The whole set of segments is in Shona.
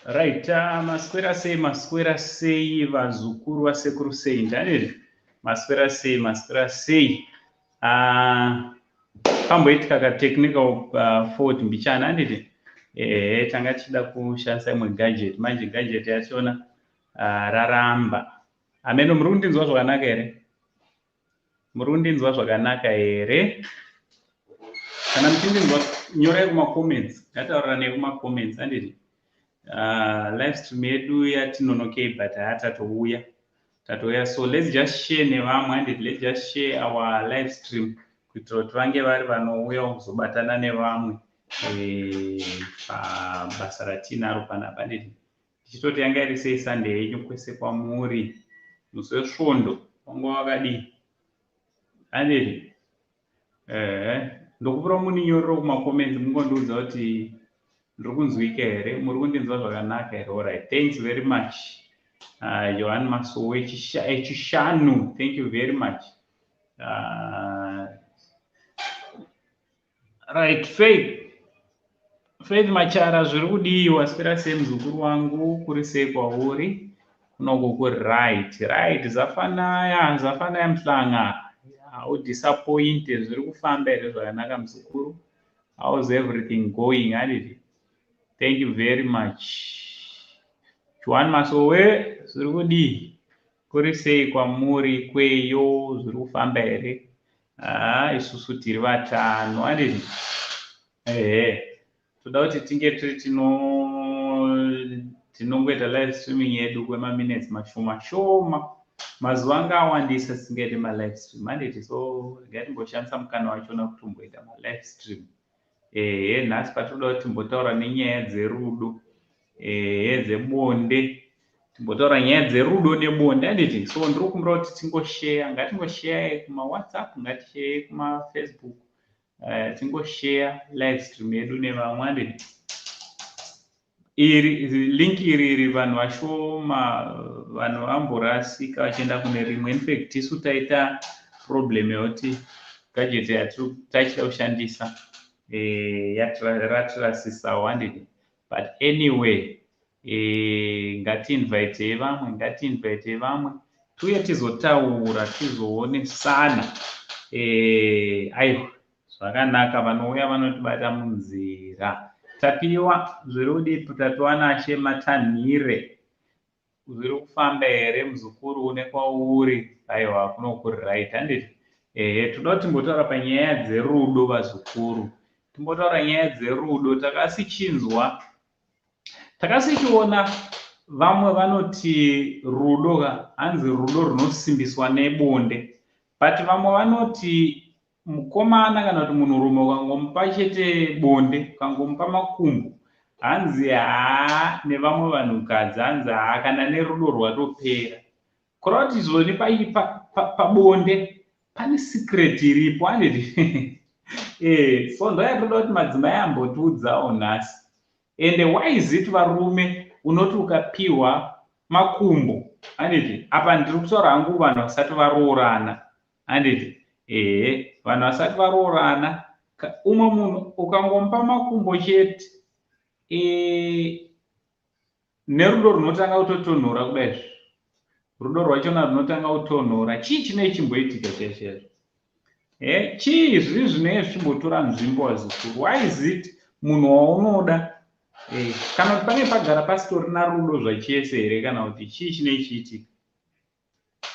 Right, maswera sei, maswera sei vazukuru vasekuru sei ndani, maswera sei, maswera sei. Pamboitika ka technical fault mbichana, handiti? Ehe, tanga tichida kushandisa imwe gadget, manje gadget yachona raramba. Ameno, muri kundinzwa zvakanaka here? Muri kundinzwa zvakanaka here? Kana muchindinzwa, nyorai kumacomments, ngataurirane kumacomments, handiti? Live stream yedu yatinonokei, but hatatouya, tatouya, so let's just share nevamwe, handiti? Let's just share our live stream kuitira kuti vange vari vanouyawo kuzobatana nevamwe pabasa ratinaro panapa, handiti? Tichitoti yanga iri sei Sunday yenyu kwese kwamuri? Musi weSvondo wanga wakadii, handiti? Ehe, ndokupira muninyorero kumacomments, mungondiudza kuti ndiri kunzwika here, muri kundinzwa zvakanaka here? Alright, thanks very much, Johan Masowe Echishanu, thank you very much. Right, Faith Machara, zviri kudiwa? Swera sei muzukuru wangu? Kuri sei kwauri? Kunoko kuri right. Right, Zafanaya, Zafanaya Muhlanga, haudisappointe. Zviri kufamba here zvakanaka muzukuru? How's everything going, handiti? Thank you very much. Johan Masowe, zviri kudii? Kuri sei kwamuri kweyo? Zviri kufamba here? Haa, isusu tiri vatano, handiti? Ehe, toda kuti tinge tiri tinongoita live streaming yedu kwemaminutes mashoma shoma. Mazuva anga awandisa tisingaiti malive stream, handiti? So regai timboshandisa mukana wachona kuti timboita malive stream. Ehe, nhasi patinoda kuti timbotaura nenyaya dzerudo, ehe, dzebonde, timbotaura nyaya dzerudo nebonde, handiti? So ndiri kukumbira kuti tingosheya, ngatingosheyai kumaWhatsApp, ngatisheyei kumaFacebook, tingosheya live stream yedu nevamwe, handiti? Iri link iri vanhu vashoma, vanhu vamborasika vachienda kune rimwe. Infact, isu taita problem yekuti gadget yatachida kushandisa ratirasisawo, handiti? But anyway, ngatiinvitei vamwe, ngatiinvitei vamwe tiuye tizotaura, tizoonesana. Aiwa, zvakanaka, vanouya vanotibata munzira. Tapiwa, zviri kudii? Tapiwa Nashe Matanhire, zviri kufamba here muzukuru une kwauri? Aiwa, kuno kuri right, handiti? Ehe, toda kuti timbotaura panyaya dzerudo vazukuru, timbotaura nyaya dzerudo. Takasichinzwa, takasichiona, vamwe vanoti rudo ka, hanzi rudo runosimbiswa nebonde, but vamwe vanoti mukomana kana kuti munhurume ukangomupa chete bonde, ukangomupa makumbo, hanzi haa, nevamwe vanhukadzi, hanzi haa, kana nerudo rwatopera. Kureva kuti zvoni pabonde pane secret iripo, handiti? So ndoyatoda kuti madzimai ambotiudzawo nhasi. Ende why is it varume unoti ukapiwa makumbo, handiti? Apa ndiri kutaura hangu vanhu vasati varoorana, handiti? Ehe, vanhu vasati varoorana, umwe munhu ukangomupa makumbo chete, nerudo runotanga kutotonhora kudaizvi, rudo rwachona runotanga kutonhora. Chii chinee chimboitika chaizvo? Chii zvii zvinenge zvichimbotora nzvimbo vazukuru? Why is it munhu waunoda, kana kuti pane pagara pasitorina rudo zvachese here, kana kuti chii chinee chiitika?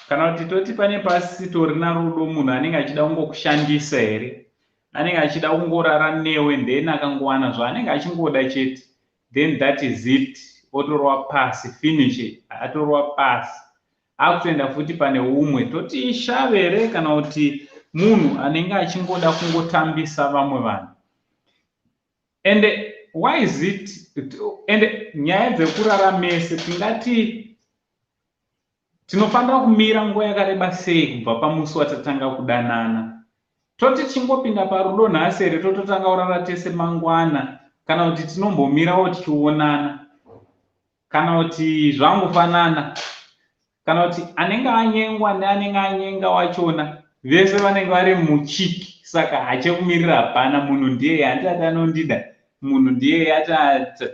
Kana kuti toti pane pasitorina rudo, munhu anenge achida kungokushandisa here? Anenge achida kungorara newe, then akangowana zvaanenge achingoda chete, then that is it, otorwa pasi, finish, atorwa pasi, akutoenda futi pane umwe. Toti ishave here, kana kuti munhu anenge achingoda kungotambisa vamwe vanhu? And why is it, and nyaya dzekurara mese, tingati tinofanira kumira nguva yakareba sei kubva pamusi watatanga kudanana? Toti tichingopinda parudo nhasi here, tototanga kurara tese mangwana, kana kuti tinombomirawo tichionana, kana kuti zvangofanana, kana kuti anenge anyengwa neanenge anyenga wachona vese vanenge vari muchiki, saka hachekumirira hapana, munhu ndiyeye, handiti? Ati anondida. Munhu ndiye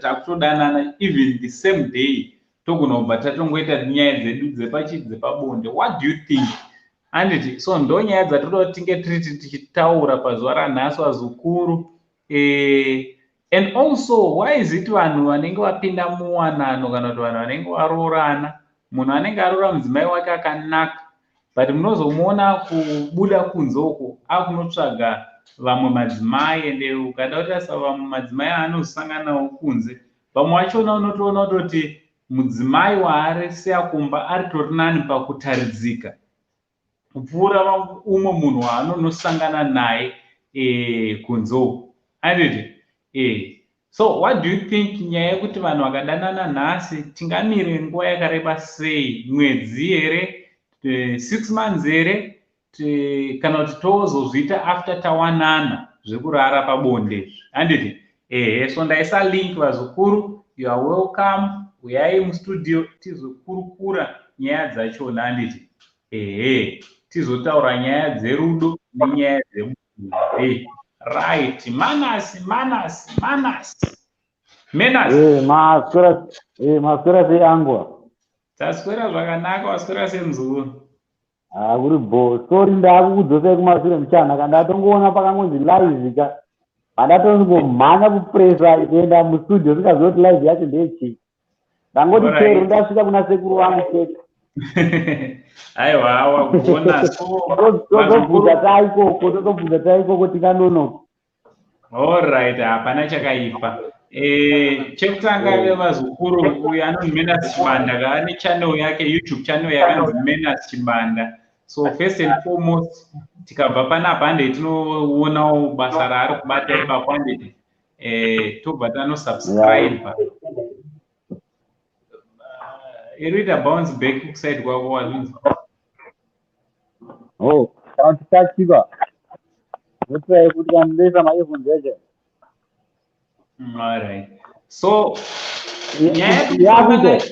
takutodanana, even the same day togona kubva tatongoita nyaya dzedu dzepachi, dzepabonde. What do you think? Anditi so ndo nyaya dzatoda kuti tinge tiri tichitaura pazuva ranhasi, vazukuru. And also, why is it vanhu vanenge vapinda muwanano, kana kuti vanhu vanenge varoorana, munhu anenge aroora mudzimai wake akanaka, but munozomuona kubuda kunze uko akunotsvaga vamwe madzimai? Ende ukada kutarisa vamwe madzimai aanozosangana nawo kunze, vamwe vachona unotoona kutoti mudzimai waarisiya kumba aritori nani pakutaridzika kupfuura umwe munhu waanonosangana naye kunze uko, anditi? So what do you think, nyaya yekuti vanhu vakadanana nhasi, tingamire nguva yakareba sei? Mwedzi here, 6 months here, kana kuti tozozviita after tawanana zvekurara pabonde, handiti? Ehe, so ndaisa link, vazukuru. You are welcome, uyai mustudio tizokurukura nyaya dzachona, handiti? Ehe, tizotaura nyaya dzerudo nenyaya dzebonde. Right, Manasi, Manasi, Manasi, Menas. Maswera, maswera sei angwa? Taswera zvakanaka. Waswera semuzukuru? Ha, kuri bo. Sorry, ndakukudzosai kumashure muchana. Kana ndatongoona pakangonzi live ka, handatongomhanya kupresa kuenda mustudio, singazivi kuti live yacho ndeyechii. Ndangoti chero ndasvika kuna sekuru vangu chete. Aiwa, wagona. So tozobvunza taikoko, tozobvunza taikoko, tinganonoka. Allright, hapana chakaipa. Chekutanga, vevazukuru, uyu anonzi Menas Chibanda kaane channel yake, YouTube channel yakanzi Menas Chibanda. So first and foremost, tikabva panapa, handei tinoonawo basa raari kubata ipapo, handiti? Tobva tanosubscribe. Iri kuita bounce back kuside kwako, wazvinzi? Oh, kana kuti tachika ndotirai kuti kandoisa maearphones yacho. Alright, so nyaya yakuita.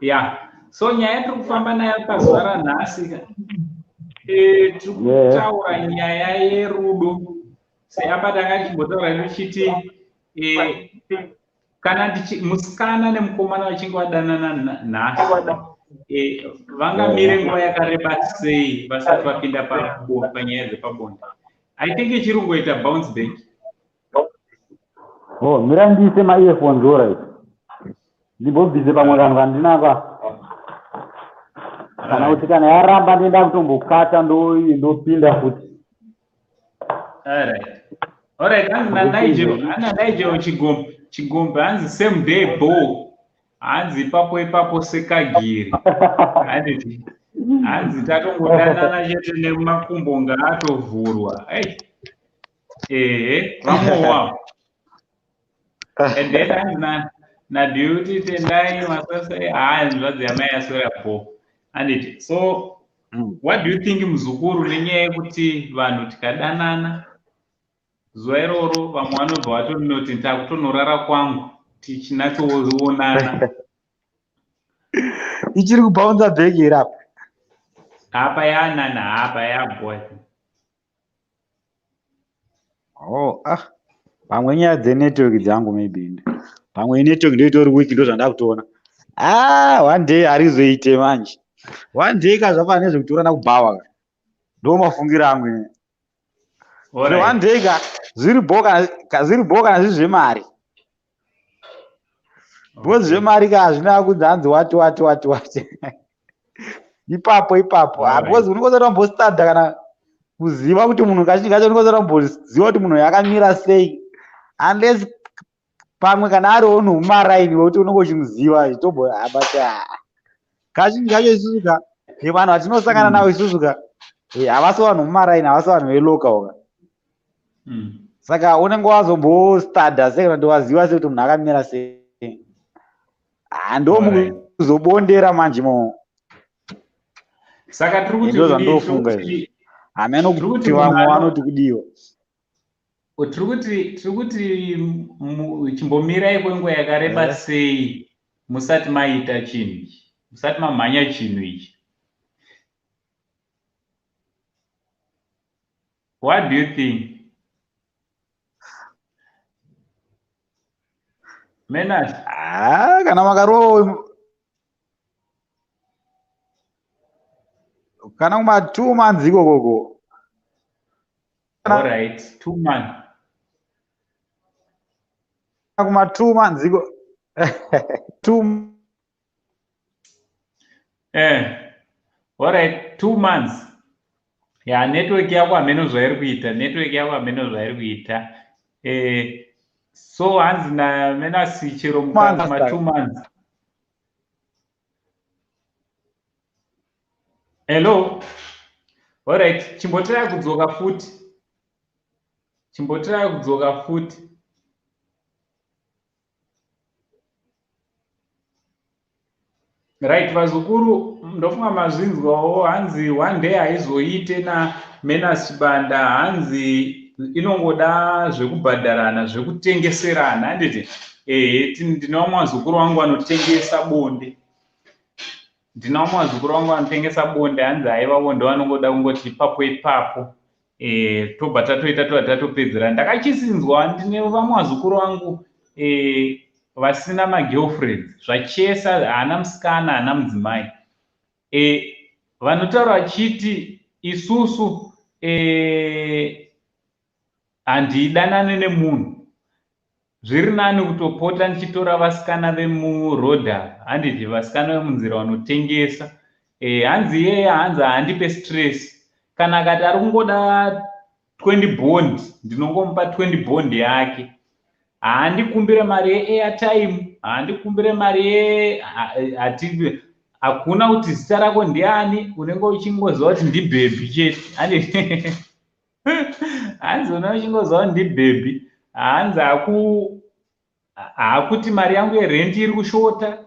Ya, so nyaya tiri kufamba nayo pazuva ranhasi, tiri kutaura nyaya yerudo. Seapa tanga tichimbotaura tichiti kana musikana nemukomana vachinge vadanana nhasi, vangamire nguva yakareba sei vasati vapinda panyaya dzepabonde? I think ichiri kungoita bounce back. Oh, mira ndiise maearphones. Alright, ndimbobvise pamwe kanhu kandinaka, kana kuti kana yaramba ndienda kutombokata, ndopinda futi. Alright, hanzi naNigel, ana Nigel Chigombe, Chigombe, hanzi same day bo, hanzi ipapo ipapo sekagiri, handiti? Hanzi tatongodanana chete nemakumbo ngaatovhurwa. Ei, ehe, vamwewo. And then hanzi naBeauty Tendai Masase, haa, nzvadzi yamai yaswera po, handiti? So what do you think, muzukuru, nenyaya yekuti vanhu tikadanana zuva iroro, vamwe vanobva vatonoti takutonorara kwangu tichinatsoonana? Ichiri kubounce back here apa? Hapa yanana, hapa yabhoa. Oh, ah, pamwe nyaya dzenetwork dzangu maybe, pamwe network ndoitori weak, ndo zvandakutoona. Ah, one day harizoite manje. One day ka zvafana nezvekutorana kubhawa ka, ndo mafungiro angu ine. One day ka zviri bho, kana zviri bho, kana zviri zvemari, because zvemari ka hazvina kunzi hanzi wati wati wati wati ipapo ipapo, because unenge usati wambostadha kana kuziva kuti munhu, kazhinji kacho unenge usati wamboziva kuti munhu yakamira sei, unless pamwe kana ariwo nomumaraini wekuti unenge uchimuziva zvitombo. But kazhinji kacho isusu ka, vanhu vatinosangana navo isusu ka, havasi vanhu mumaraini, havasi vanhu velocal ka. Saka unenge wazombostadha sei kana kuti waziva sei kuti munhu akamira sei? Ndo mukuzobondera manje mo. Saka tiri kuti Ndo zvandofunga izvi, hameno kuti vamwe vanoti kudiwa. Tiri kuti chimbomirai kwenguva yakareba sei musati maita chinhu ichi, musati mamhanya chinhu ichi? What do you think? Menas. Ah, kana makarova kana kuma 2 months ikokoko. Alright, 2 months. Kuma 2 months iko two. Alright, 2 months. Ya, network yako hameno zvairi kuita, network yako hameno zvairi kuita. So hanzi naMenasi chero mukati ma 2 months. Hello, alright, chimbotirai kudzoka futi, chimbotirai kudzoka futi. Right, vazukuru, ndofunga mazvinzwawo. Hanzi one day haizoite naMenas Chibanda. Hanzi inongoda zvekubhadharana, zvekutengeserana, handiti? Ehe, ndine vamwe vazukuru vangu vanotengesa bonde, ndine vamwe vazukuru vangu vanotengesa bonde. Hanzi haivavo ndo vanongoda kungoti ipapo ipapo, tobva tatoita, tobva tatopedzera. Ndakachisinzwa, ndine vamwe vazukuru vangu vasina magirlfriends zvachese, haana musikana, haana mudzimai. Vanotaura vachiti isusu handidanane nemunhu, zviri nani kutopota ndichitora vasikana vemurodha, handiti, vasikana vemunzira vanotengesa. Hanzi iyeye, hanzi haandipe stress. Kana akati ari kungoda 20 bond, ndinongomupa 20 bond yake. Haandikumbire mari yeairtime, haandikumbire mari ye hati, hakuna kuti zita rako ndiani, unenge uchingoziva kuti ndibhebhi chete. Hanzi unenge uchingoziva kuti ndibhebhi. Hanzi haakuti mari yangu yerenti iri kushota,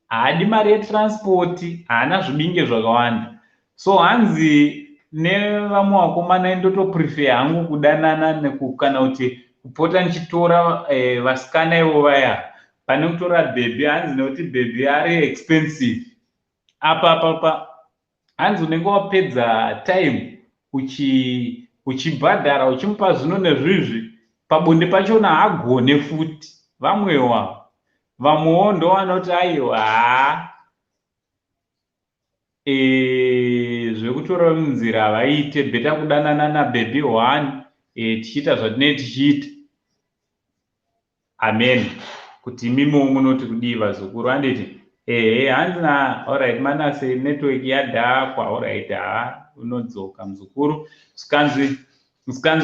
haadi mari yetransport, haana zvibinge zvakawanda. So hanzi nevamwe vakomana ndotoprefer hangu kudanana kana kuti kupota ndichitora vasikana ivo vaya pane kutora bhebhi. Hanzi nekuti bhebhi ari expensive. Apa apa hanzi unenge wapedza time uchibhadhara, uchimupa zvino nezvizvi, pabonde pachona haagone futi. Vamwewo, vamwewo ndovanoti aiwa, haa, zvekutora munzira havaite, better kudanana nabhebhi one, tichiita zvatinee tichiita. Amen. Kuti imimiwo munoti kudii, vazukuru? Handiti? Ehe, hanzi na alright, Manase, network yadhakwa. Alright, ha, unodzoka muzukuru. Sikanzi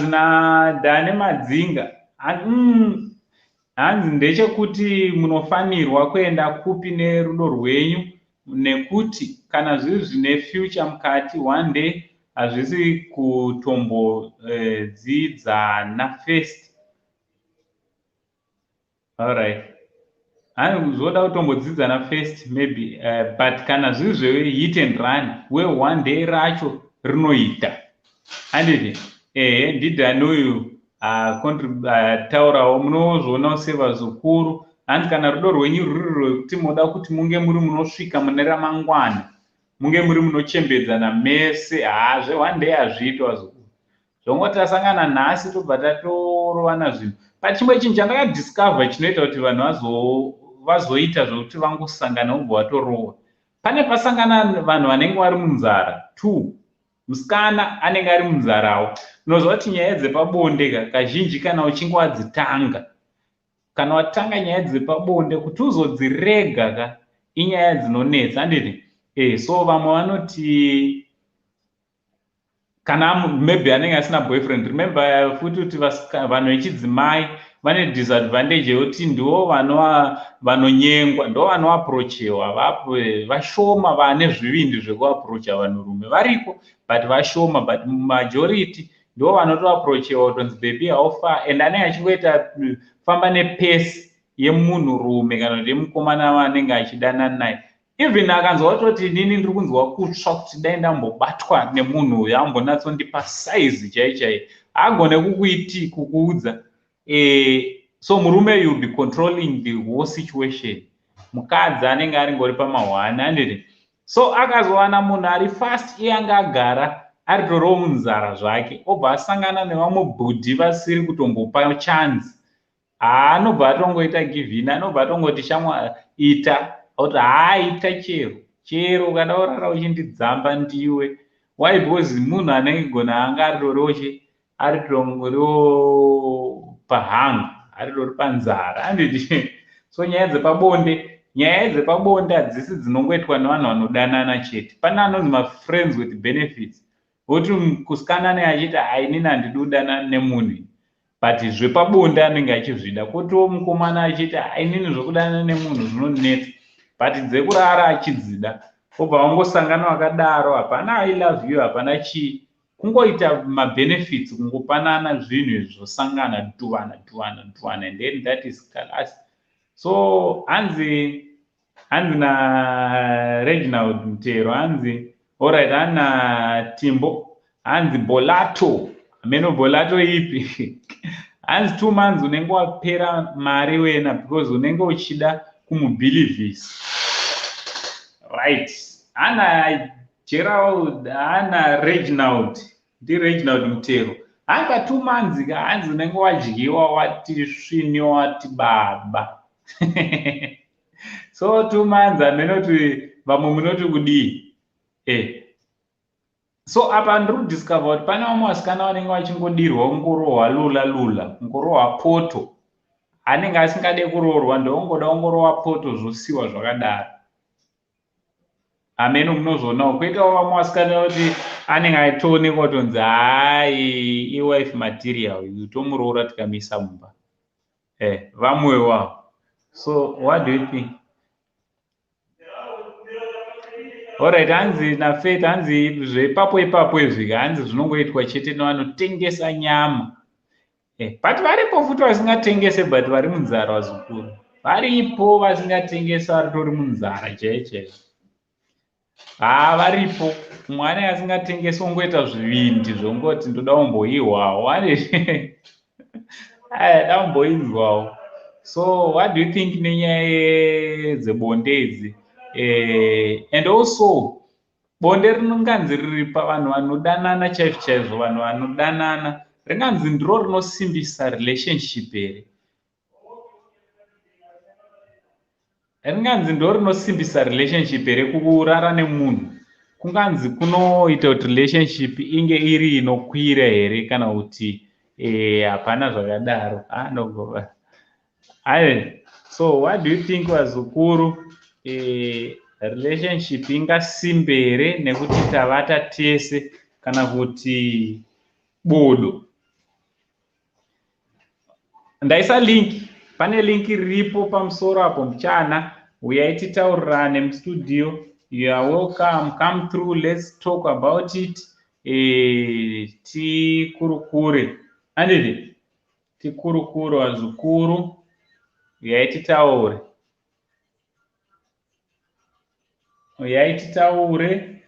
nadhane madzinga, hanzi ndechekuti munofanirwa kuenda kupi nerudo rwenyu, nekuti kana zviri zvine future mukati, one day hazvisi kutombodzidzana first. Alright, hani zvoda kutombodzidzana first maybe, but kana zviri zvehit and run, we one day racho rinoita, handiti? Ehe, ndidhani uyu taurawo. Munozvionawo sevazukuru? Hanzi kana rudo rwenyu rwuri rwekuti moda kuti munge muri munosvika mune ramangwana, munge muri munochembedzana mese, haa, zveone day hazviiti, vazukuru. Zvongoti tasangana nhasi, tobva tatorovana zvinhu. Pachimwe chinhu chandakadiscover chinoita kuti vanhu vazoita zvokuti vangosangana vobva vatorova, pane pasangana vanhu vanenge vari munzara. Two, musikana anenge ari munzarawo. Unoziva kuti nyaya dzepabonde ka kazhinji kana uchinge wadzitanga, kana watanga nyaya dzepabonde, kuti uzodzirega ka inyaya dzinonetsa, handiti? So vamwe vanoti kana maybe anenge asina boyfriend. Remember futi kuti vanhu vechidzimai vane disadvantage yekuti ndivo vanonyengwa, ndo vanoapproachewa. Vashoma vane zvivindi zvekuapproacha vanhurume. Variko but vashoma, but majority ndo vanotoapproachewa kutonzi, "Baby, how far?" And anenge achingoita famba nepesi yemunhurume kana kuti yemukomana waanenge achidanana naye. Even akanzwa kutoti inini ndiri kunzwa kutsva kuti dai ndambobatwa nemunhu uyu ambonatsondipa saizi chai chai, haagone kukuiti kukuudza. So murume, you be controlling the whole situation. Mukadzi anenge ari ngori pamahwani, handiti? So akazowana munhu ari fast, iye anga agara ari toriwo munzara zvake, obva asangana nevamwe bhudhi vasiri kutombopa chance. Haanobva atongoita give in, anobva atongoti shamwa ita, oti haa ita chero chero ukada kurara uchindidzamba ndiwe. Why? Because munhu anenge gona anga aritoriwo chi aritoriwo pahanga, aritori panzara, handiti? So nyaya dzepabonde, nyaya dzepabonde hadzisi dzinongoitwa nevanhu vanodanana chete. Pane anonzi mafriends with benefits, woti kusikana naye achiti hainini handidi kudanana nemunhu, but zvepabonde anenge achizvida. Kotiwo mukomana achiti hainini zvekudanana nemunhu zvinonetsa, but dzekurara achidzida. Obva vangosangana vakadaro, hapana I love you, hapana chii, kungoita mabenefits, kungopanana zvinhu izvi zvosangana dhuvana dhuvana dhuvana, and then that is class. So hanzi naReginald Mutero, hanzi alright, hana Timbo, hanzi Bolato, hameno Bolato ipi, hanzi 2 months unenge wapera mari wena, because unenge uchida kumubhilivhisa, right? Hana Gerald, hana Reginald, ndiReginald Mutero, hanzi pa 2 months ka, hanzi unenge wadyiwa wati sviniwa wati baba. So 2 months hameno kuti vamwe munoti kudii. So apa ndiri kudiscover kuti pane vamwe vasikana vanenge vachingodirwa kungorohwa lula lula, kungorohwa poto, anenge asingade kuroorwa, ndongoda kungorohwa poto zvosiwa zvakadaro. Hameno munozoonawo. Koitawo vamwe vasikana kuti anenge aitoonekwa kutonzi hai iwife material, iyu tomuroora tikamisa mumba. Vamwewo avo. So what do you think? Alright, hanzi naFaith, hanzi zvepapo ipapo izvi, hanzi zvinongoitwa chete nevanotengesa nyama. But varipo futi vasingatengese, but vari munzara vazukuru. Varipo vasingatengese, varitori munzara chaiyo chaiyo. Haa, varipo. Mumwe anenge asingatengesi ongoita zvivindi zvongoti ndoda kumboihwawo. Da kumboinzwawo. So what do you think nenyaya dzebonde idzi? And also bonde rinonganzi riri pavanhu vanodanana chaizvo chaizvo, vanhu vanodanana, ringanzi ndiro rinosimbisa relationship here? Ringanzi ndo rinosimbisa relationship here kurara nemunhu? Kunganzi kunoita kuti relationship inge iri inokwira here, kana kuti hapana zvakadaro? Anogova. So what do you think vazukuru? Relationship ingasimbe here nekuti tavata tese, kana kuti bodo? Ndaisa link, pane link riripo pamusoro apo muchana, uyai titaurirane mustudio. You are welcome, come through, let's talk about it. Tikurukure, handiti? Tikurukure vazukuru, uyai titaure. Uyai titaure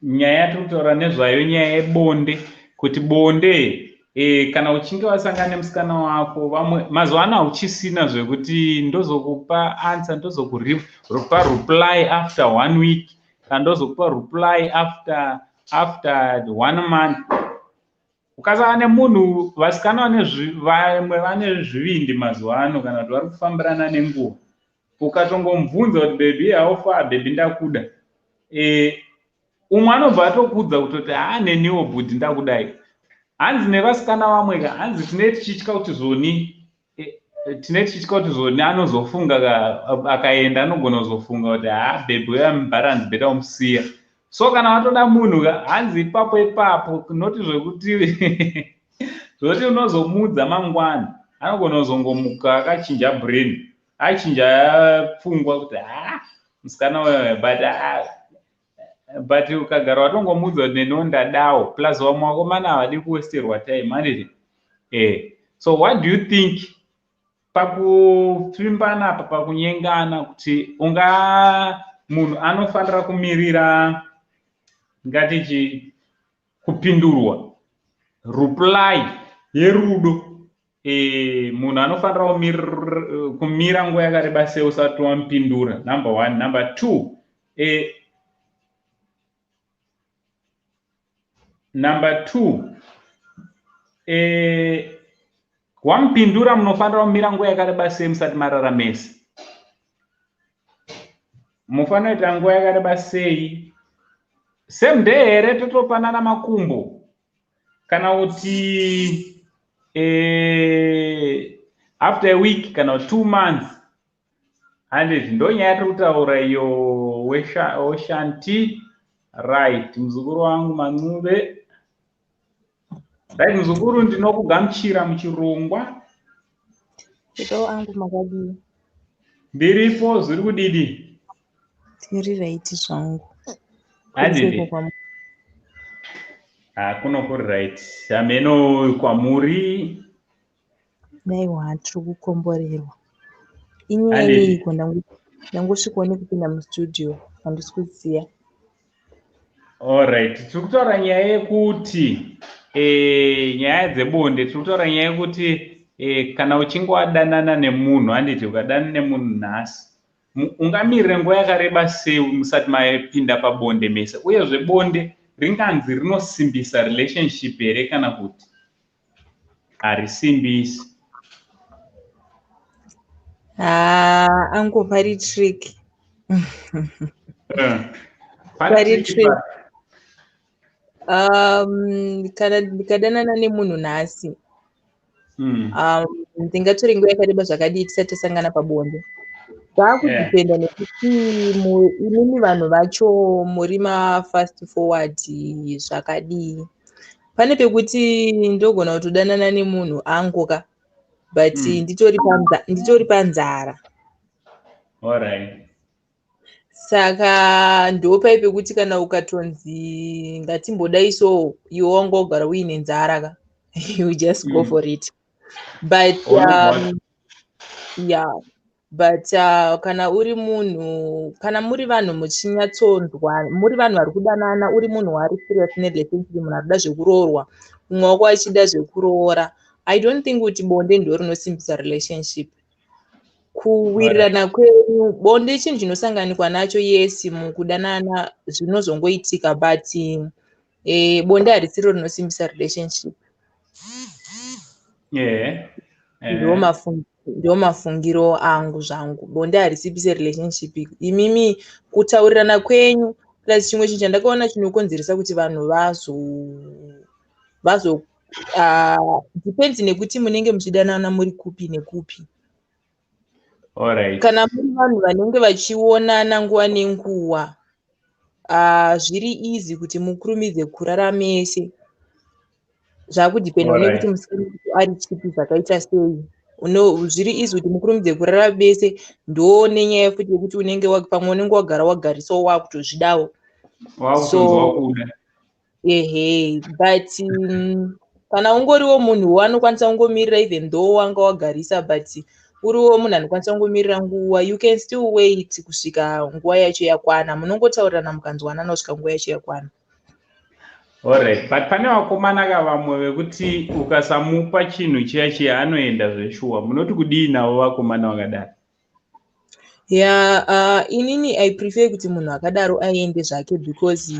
nyaya yatiri kutaura nezvayo, nyaya yebonde, kuti bonde kana uchinge wasangana nemusikana wako, vamwe mazuva ano hauchisina zvekuti ndozokupa answer, ndozokupa reply after 1 week, kana ndozokupa reply after 1 month. Ukasangana nemunhu, vasikana vamwe vane zvivindi mazuva ano, kana kuti vari kufambirana nenguva, ukatongomubvunza kuti baby how far, baby ndakuda, umwe anobva atokudza kutoti haa neniwo bhudhi ndakudai. Hanzi nevasikana vamwe ka, hanzi tine tichitya kuti zvoni, tine tichitya kuti zvoni anozofunga akaenda, anogona kuzofunga kuti haa baby uya mubharanzi beta umusiya. So kana watoda munhu ka, hanzi ipapo ipapo, noti zvekuti zvoti unozomudza mangwana, anogona kuzongomuka akachinja brain, achinja pfungwa kuti haa musikana uya, but ukagara watongomudza kuti neniwo ndadawo. Plus vamwe vakomana havadi kuwesterwa time, handiti? So what do you think pakupfimbana apa, pakunyengana, kuti unga munhu anofanira kumirira ngatichi kupindurwa reply yerudo? Munhu anofanira kumira nguva yakareba sei usati wamupindura? Number 1. Number 2, number 2, Wamupindura, munofanira kumira nguva yakareba sei musati marara mese? Mufanira kuita nguva yakareba sei? Same day here totopanana makumbo, kana kuti after a week kana 2 months? Handiti ndo nyaya tiri kutaura iyo weshanti? Right, muzukuru wangu Mancube. Right, muzukuru, ndinokugamuchira muchirongwa. Ito angu, makadii? Ndiripo, zviri kudidi? Tiri right zvangu. Handidi kuno kuri right, hameno kwamuri. Daiwa, tiri kukomborerwa. Inyaya yeiko? Ndangosvikawo nekupinda mustudio, handisi kuziya. Alright, tiri kutaura nyaya yekuti nyaya dzebonde. Tiri kutaura nyaya yekuti kana uchinge wadanana nemunhu, handiti, ukadanana nemunhu nhasi, ungamirire nguva yakareba sei musati mapinda pabonde mese? Uyezve bonde ringanzi rinosimbisa relationship here kana kuti harisimbisi? Haa, angu, pari trick. Pari trick. Kana ndikadanana nemunhu nhasi, ndingatore nguva yakareba zvakadii tisati tasangana pabonde? Zvakudhipenda nekuti imimi vanhu vacho muri mafast forward zvakadii. Pane pekuti ndogona kutodanana nemunhu angoka, but nditori panzara. Saka ndopai pekuti kana ukatonzi ngatimbodai so, iwe wanga wagara uine nzara ka, you just go for it. But yeah, but kana uri munhu, kana muri vanhu muchinyatsonzwa, muri vanhu vari kudanana, uri munhu wari serious nerelationship, munhu ari kuda zvekuroorwa, mumwe wako achida zvekuroora, I don't think kuti bonde ndo rinosimbisa relationship. Kuwirirana kwenyu, bonde chinhu chinosanganikwa nacho, yes, mukudanana zvinozongoitika, but bonde harisiro rinosimbisa relationship. Ndo mafungiro angu zvangu. Bonde harisimbise relationship. Imimi kutaurirana kwenyu, plus chimwe chinhu chandakaona chinokonzeresa kuti vanhu vazo depends nekuti munenge muchidanana muri kupi nekupi. Kana muri vanhu vanenge vachionana nguva nenguva, zviri easy kuti mukurumidze kurara mese. Zvakudhipendawo nekuti musikana ari chipi zvakaita sei. Zviri easy kuti mukurumidze kurara bese, ndo nenyaya futi yekuti unenge pamwe unenge wagara wagarisawo, wakutozvidawo. So ehe, but kana ungoriwo munhu anokwanisa kungomirira, even though wanga wagarisa, but uriwo munhu anokwanisa kungomirira nguva, you can still wait kusvika nguva yacho yakwana. Munongotaurirana mukanzwanana kusvika nguva yacho yakwana. Alright, but pane vakomana ka vamwe vekuti ukasamupa chinhu chiya chiya anoenda zveshuwa. Munoti kudii navo vakomana vakadaro? Ya, inini I prefer kuti munhu akadaro aende zvake because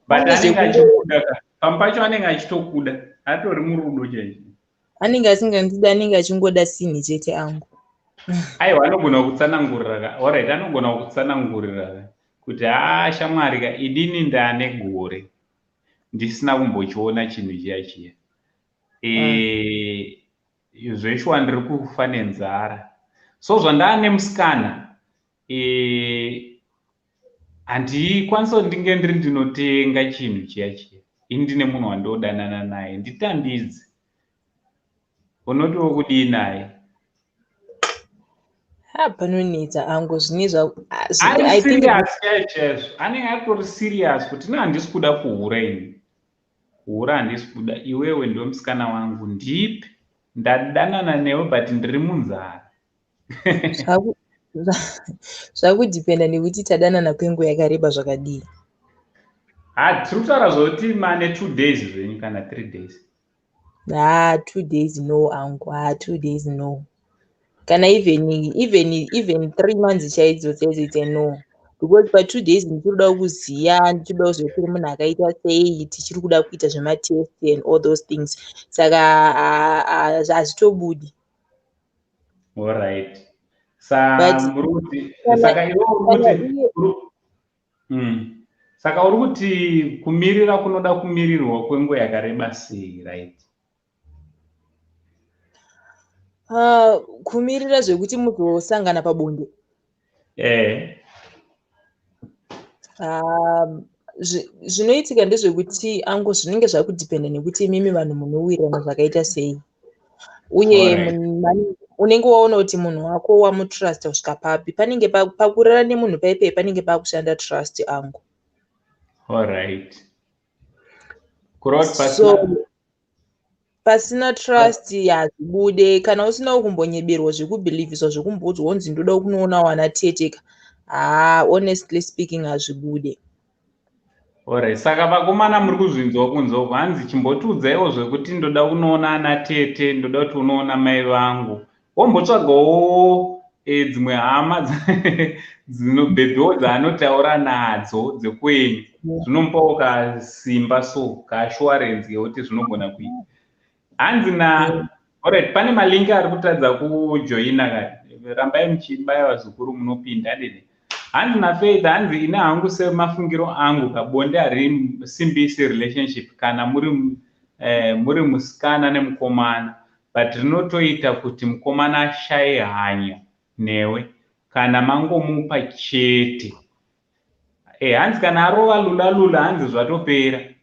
But anenge achikuda ka, pamwe pacho anenge achitokuda, atori murudo chaizvo. Anenge asingandidi, anenge achingoda sinhi chete angu. Aiwa, anogona kutsanangurira ka. Alright, anogona kutsanangurira kuti, "Haa shamwari ka, inini ndane gore ndisina kumbochiona chinhu chiya chiya. Zveshuwa ndiri kufa nenzara. So zvandaa musikana, handikwanisi kuti ndinge ndiri ndinotenga chinhu chiya chiya. Ini ndine munhu wandodanana naye, nditambidze." Unotiwo kudii naye? Ha, panonetsa angu, zvine zva Ari serious chaizvo chaizvo, anenge atori serious kuti, "No, handisi kuda kuhura ini, kuhura handisi kuda. Iwewe ndiwe musikana wangu, ndipi, ndadanana newe, but ndiri munzara." Zvakudhipenda nekuti tadanana kwenguva yakareba zvakadii. Ha, tiri kutaura zvokuti mane 2 days zvenyu kana 3 days. Ha, 2 days no angu. Ha, 2 days no. Kana even 3 months chaidzo chaidzo, it's a no. Because pa2 days ndichiri kuda kuziya, ndichiri kuda kuziva kuti uri munhu akaita sei, tichiri kuda kuita zvematest and all those things. Saka hazvitobudi. Alright. But Muri kuti kana saka iwe uri kana kuti iye Saka uri kuti kumirira kunoda kumirirwa kwenguva yakareba sei, right? Kumirira zvekuti muzosangana pabonde? Eh. Zvinoitika ndezvekuti angu, zvinenge zvakudhipenda nekuti imimi vanhu munowirirana zvakaita sei, uye unenge waona kuti munhu wako wamutrusta kusvika papi. Panenge pakurara nemunhu paipei, panenge pakushanda trust, angu. Alright. Kureva kuti So pasina pasina trust hazvibude. Kana usina kumbonyeberwa, zvekubhilivhiswa, zvekumboudzwa kunzi ndoda kunoona wana teteka, haa, honestly speaking, hazvibude. Alright. Saka vakomana, muri kuzvinzwa kunze uko, hanzi chimbotiudzaiwo zvekuti ndoda kunoona ana tete, ndoda kuti unoona mai vangu. Wombotsvagawo dzimwe hama dzinobhebhewo dzaanotaura nadzo dzekwenyu. Zvinomupawo kasimba, so kaassurance yekuti zvinogona kuita. Hanzi na alright, pane malinki ari kutadza kujoina kani. Rambai muchibaya, vazukuru, munopinda dede. Hanzi naFaith, hanzi ine hangu semafungiro angu, kabonde harisimbisi relationship kana muri musikana nemukomana, but rinotoita kuti mukomana ashaye hanya newe kana mangomupa chete. Hanzi kana arova lula lula, hanzi zvatopera.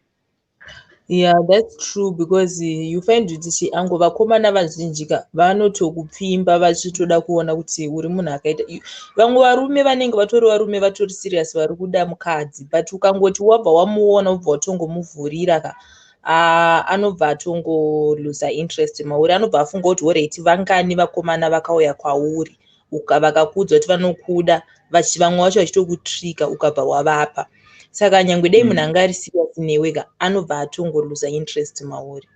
Yeah, that's true, because you find kuti chi angu, vakomana vazhinji ka vanotokupfimba vachitoda kuona kuti uri munhu akaita. Vamwe varume vanenge vatori varume vatori serious, vari kuda mukadzi, but ukangoti wabva wamuona, wobva watongomuvhurira ka, anobva atongolusa interest mauri. Anobva afunga kuti alright, vangani vakomana vakauya kwauri, vakakuudza kuti vanokuda, vamwe vacho vachitokutrika, ukabva wavapa. Saka nyangwe dei munhu anga ari serious newe ka, anobva atongolusa interest mauri.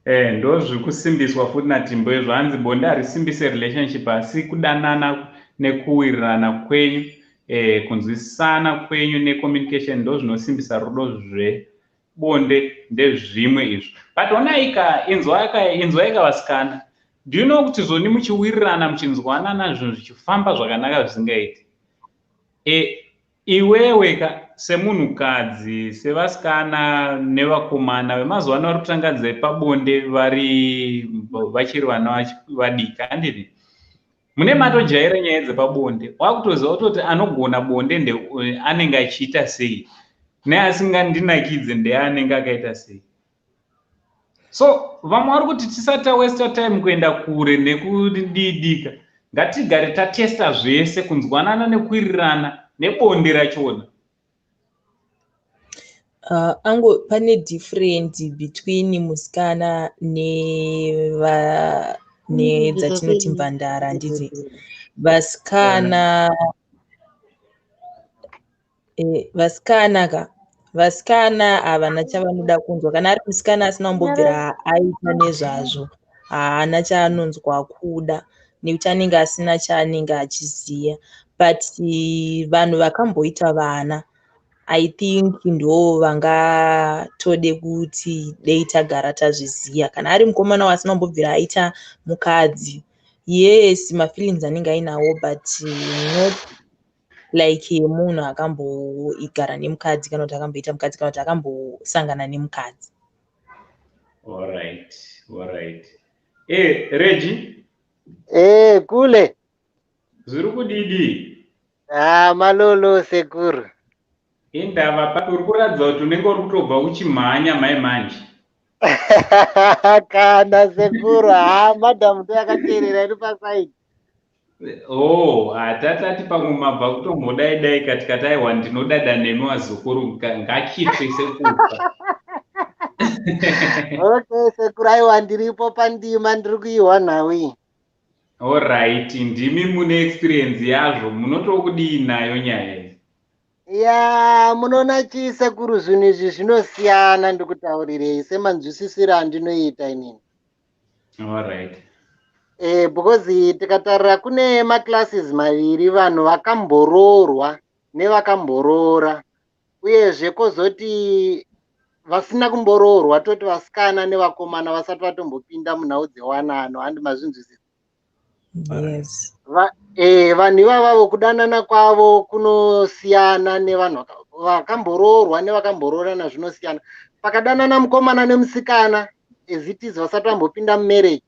Ndo zviri kusimbiswa futi naTimbo izvo. Hanzi bonde harisimbise relationship, asi kudanana nekuwirirana kwenyu, kunzwisisana kwenyu necommunication ndo zvinosimbisa rudo. Zvebonde ndezvimwe izvo. But onaika, inzwaika, inzwaika vasikana, do you know kuti zvoni muchiwirirana, muchinzwanana, zvinhu zvichifamba zvakanaka zvisingaiti, iwewe ka semunhukadzi, sevasikana nevakomana vemazuva ano vari kutanga dzepabonde vari vachiri vana vadiki, handiti mune matojaira nyaya dzepabonde, wakutoziva kutoti anogona bonde nde anenge achiita sei, neasingandinakidze ndeanenge akaita sei. So vamwe vari kuti tisati tawasta time kuenda kure nekudidika, ngatigare tatesta zvese, kunzwanana nekuwirirana nebonde rachona. Angu, pane different between musikana neva nedzatinoti mvandara, handiti? Vasikana, vasikana ka, vasikana havana chavanoda kunzwa. Kana ari musikana asina kumbobvira aita nezvazvo, haana chaanonzwa kuda, nekuti anenge asina chaanenge achiziva. But vanhu vakamboita vana, I think ndo vangatode kuti dei tagara tazviziva. Kana ari mukomana wasina kumbobvira aita mukadzi, yes, mafeelings anenge ainawo, but not like yemunhu akamboigara nemukadzi, kana kuti akamboita mukadzi, kana kuti akambosangana nemukadzi. Alright. Regi. Kule. Zviri kudidi? Ah, malolo, sekuru. Indava papi? Uri kuratidza kuti unenge uri kutobva uchimhanya mai manje. Kana, sekuru, ha, madhamu ndo yakateerera iri pasaidi. Oh, hatatati pamwe mabva kutombodai dai katikati aiwa, ndinodada nemi vazukuru, ngachitsve sekufa. Okay, sekuru, aiwa, ndiripo pandima, ndiri kuihwa nhau iyi. Alright, ndimi mune experience yazvo, munotokudii nayo nyaya iyi? Ya, munoona chii, sekuru, zvinhu izvi zvinosiyana, ndikutaurirei semanzwisisiro andinoita inini. Alright. Because tikatarira kune maclasses maviri, vanhu vakamboroorwa nevakamboroora, uyezve kwozoti vasina kumboroorwa, toti vasikana nevakomana vasati vatombopinda munhau dzewanano. Handi mazvinzwisisa? Yes. Vanhu ivavavo kudanana kwavo kunosiyana nevanhu vakamboroorwa nevakamboroorana, zvinosiyana. Pakadanana mukomana nemusikana as it is, vasati vambopinda mumarriage,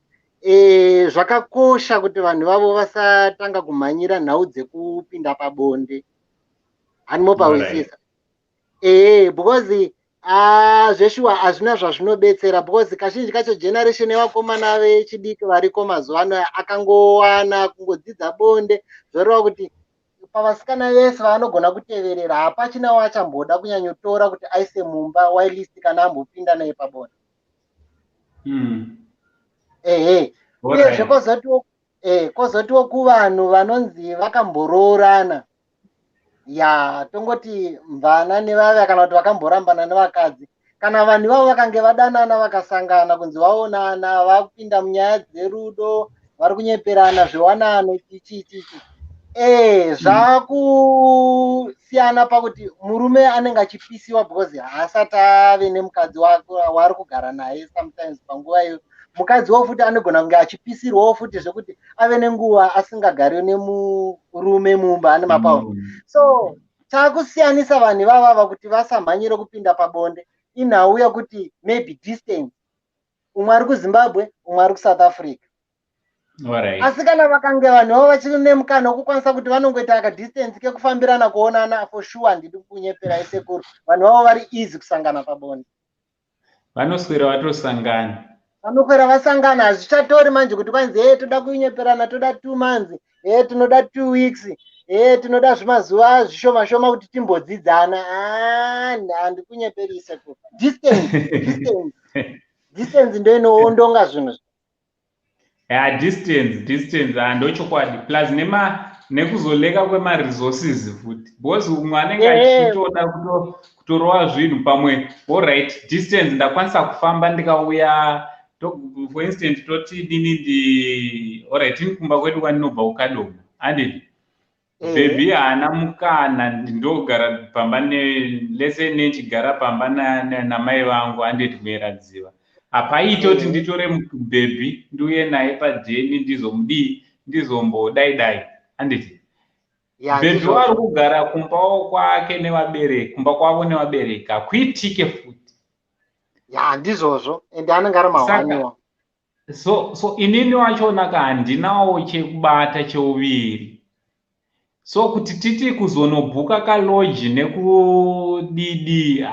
zvakakosha kuti vanhu vavo vasatanga kumhanyira nhau dzekupinda pabonde. Hanimopawisisa? Because zveshuwa hazvina zvazvinobetsera, because kazhinji kacho generation yevakomana vechidiki variko mazuva ano akangowana kungodzidza bonde, zvoreva kuti pavasikana vese vaanogona kuteverera hapachina wachamboda kunyanyotora kuti aise mumba, whilst kana ambopinda naye pabonde. Ehe, uyezve kwozotiwo kuvanhu vanonzi vakamboroorana, ya, tongoti mvana nevavya kana kuti vakamborambana nevakadzi, kana vanhu ivavo vakange vadanana, vakasangana, kunzi vaonana, vakupinda munyaya dzerudo, vari kunyeperana zvewanano, chichi chichi, zvakusiyana pakuti murume anenge achipisiwa because haasati ave nemukadzi waari kugara naye. Sometimes panguva iyo mukadziwo futi anogona kunge achipisirwawo futi zvekuti ave nenguva asingagari nemurume mumba ane mapawa. So taakusiyanisa vanhu ivavava kuti vasamhanyire kupinda pabonde inhau yekuti maybe distance, umwe ari kuZimbabwe, umwe ari kuSouth Africa. Asi kana vakange vanhu vavo vachiri nemukana wekukwanisa kuti vanongoita kadistance kekufambirana kuonana, for sure, handidi kunyepera isekuru, vanhu vavo vari easy kusangana pabonde. Vanoswera vatosangana. Vanokwera vasangana. Hazvichatori manje kuti kwanzi, "E, toda kunyeperana, toda 2 months, e, tinoda 2 weeks, e, tinoda zvimazuva zvishoma shoma kuti timbodzidzana." Handikunyeperi isekuru, distance, distance, distance ndo inoondonga zvinhu. Ya, distance, distance, handochokwadi, plus nekuzoleka kwemaresources futi, because umwe anenge achitoda kutorova zvinhu pamwe. Alright, distance, ndakwanisa kufamba ndikauya, for instance, toti dini ndi, alright, ini kumba kwedu kwandinobva kuKadoma, handiti? Bhebhi haana mukana, ndogara pamba lese nechigara pamba namai vangu, handiti? Kueradziva hapaite kuti nditore bhebhi ndiuye naye padheni, ndizomudii, ndizombodai dai, handiti? Bhebhi wari kugara kumbawo kwake nevabereki, kumba kwavo nevabereki, hakuitike futi. Ya, ndizvozvo, ende anenge ari mahwaniwa. So inini wachona ka handinawo chekubata cheuviri, so kuti titi kuzonobhuka kalodge nekudidi,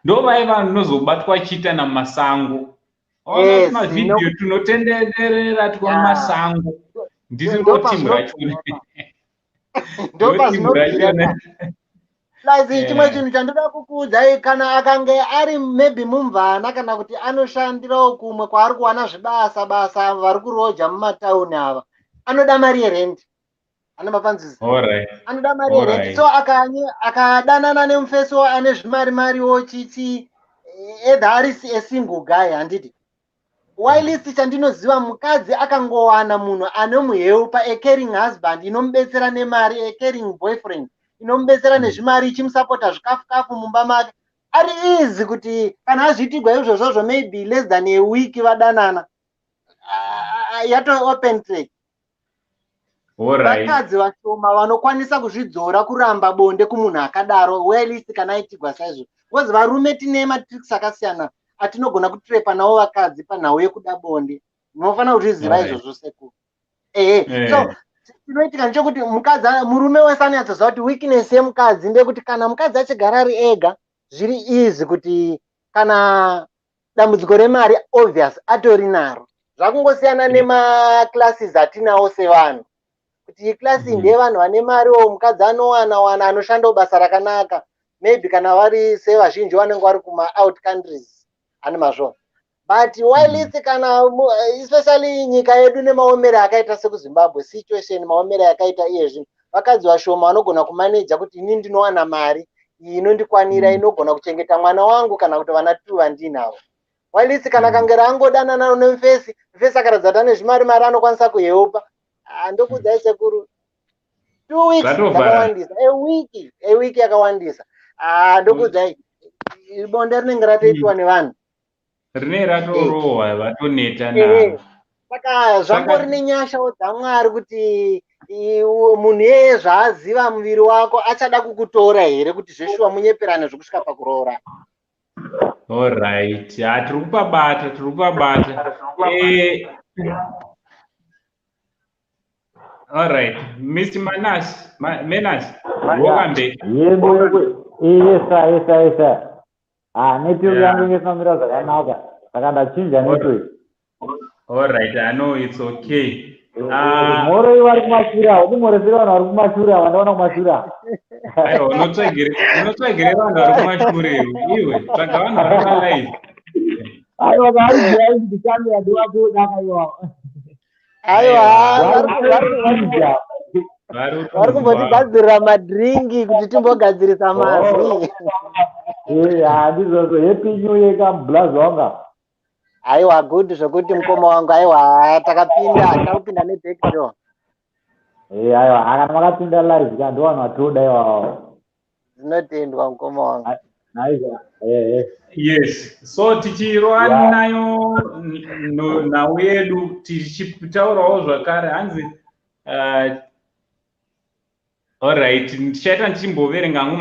ndo vai vanozobatwa chiita namasango mavhidhiyo tunotenderera twamumasango, ndiro timu rachona. Ndopazvinobvira. Plus chimwe chinhu chandoda kukuudzai, kana akange ari maybe mumvana kana kuti anoshandirawo kumwe kwaari kuwana zvibasa basa, vari kuroja mumatauni ava, anoda mari yerendi, anomapanzisa, anoda mari yerendi. So akadanana nemufeso ane zvimari mariwo chichi, either ari asingle guy, handiti? Whilst chandinoziva, mukadzi akangowana munhu anomuhelpa, a caring husband inomubetsera nemari, a caring boyfriend inomubetsera nezvimari, ichimusapota zvikafu kafu mumba make, ari easy kuti kana azviitigwa izvozvozvo, maybe less than a week vadanana, yato open track. Vakadzi vashoma vanokwanisa kuzvidzora kuramba bonde kumunhu akadaro, whilst kana aitigwa saizvo, because varume tine matricks akasiyana atinogona kutrepa navo vakadzi panhau yekuda bonde. Munofanira kuzviziva izvozvo sekuru. Ehe, so chinoitika ndechekuti mukadzi, murume wese anonyatsoziva kuti weakness yemukadzi ndeyekuti kana mukadzi achigara ari ega, zviri easy kuti kana dambudziko remari, obvious atori naro. Zvakungosiyana nemaclasses atinawo sevanhu, kuti iyi class ndeyevanhu vane mariwo, mukadzi anowana wana anoshandawo basa rakanaka, maybe kana vari sevazhinji vanenge vari kumaout countries, ane mazvo. But whilst kana especially nyika yedu nemaomero akaita sekuZimbabwe, situation maomero akaita iye zvino, vakadzi vashoma vanogona kumaneja kuti ini ndinowana mari iyi inondikwanira, inogona kuchengeta mwana wangu kana kuti vana two vandinavo. Whilst kana kange rangodanana nemufesi, mufesi akaratidza kuti ane zvimari mari, anokwanisa kuhelpa. Ndokuudzai sekuru, 2 weeks dzakawandisa, a week yakawandisa. Ndokuudzai, bonde rinenge ratoitwa nevanhu. Rine ratorohwa, vatoneta naro. Saka zvangori nenyashawo dzaMwari kuti munhu iyeye zvaaziva muviri wako, achada kukutora here kuti zveshuwa munyeperane zvokusvika pakuroora. Alright, ha, tiri kupabata, tiri kupabata. Alright, Mr Manas, Menas, wokambe. Yebo, yesa, yesa, yesa. Ah, network yangu inge isinamira zvakanaka, saka ndachinja network. Alright, I know, it's okay. Mhoro vari kumashure avo, ndimhoresere vanhu vari kumashure ava, ndaona kumashure ava. Aiwa, unotsvagire vanhu vari kumashure iwe? Tsvaga vanhu vari palive. Aiwa, vari behind the camera ndovatoodaka iwavo. Aiwa, vari kumbotigadzirira madrinks kuti timbogadzirisa mazwi. Handizvozvo, happy new year kamublazi wanga. Aiwa, good zvokuti mukoma wangu. Aiwa, takapinda, takupinda nebackdoor. Aiwa, kana makapinda live ka, ndo vanhu vatoda iwawo. Dzinotendwa, mukoma wangu. Aiwa. Yes, so tichirova nayo nhau yedu, tichitaurawo zvakare, hanzi alright, ndichaita ndichimboverenga hangu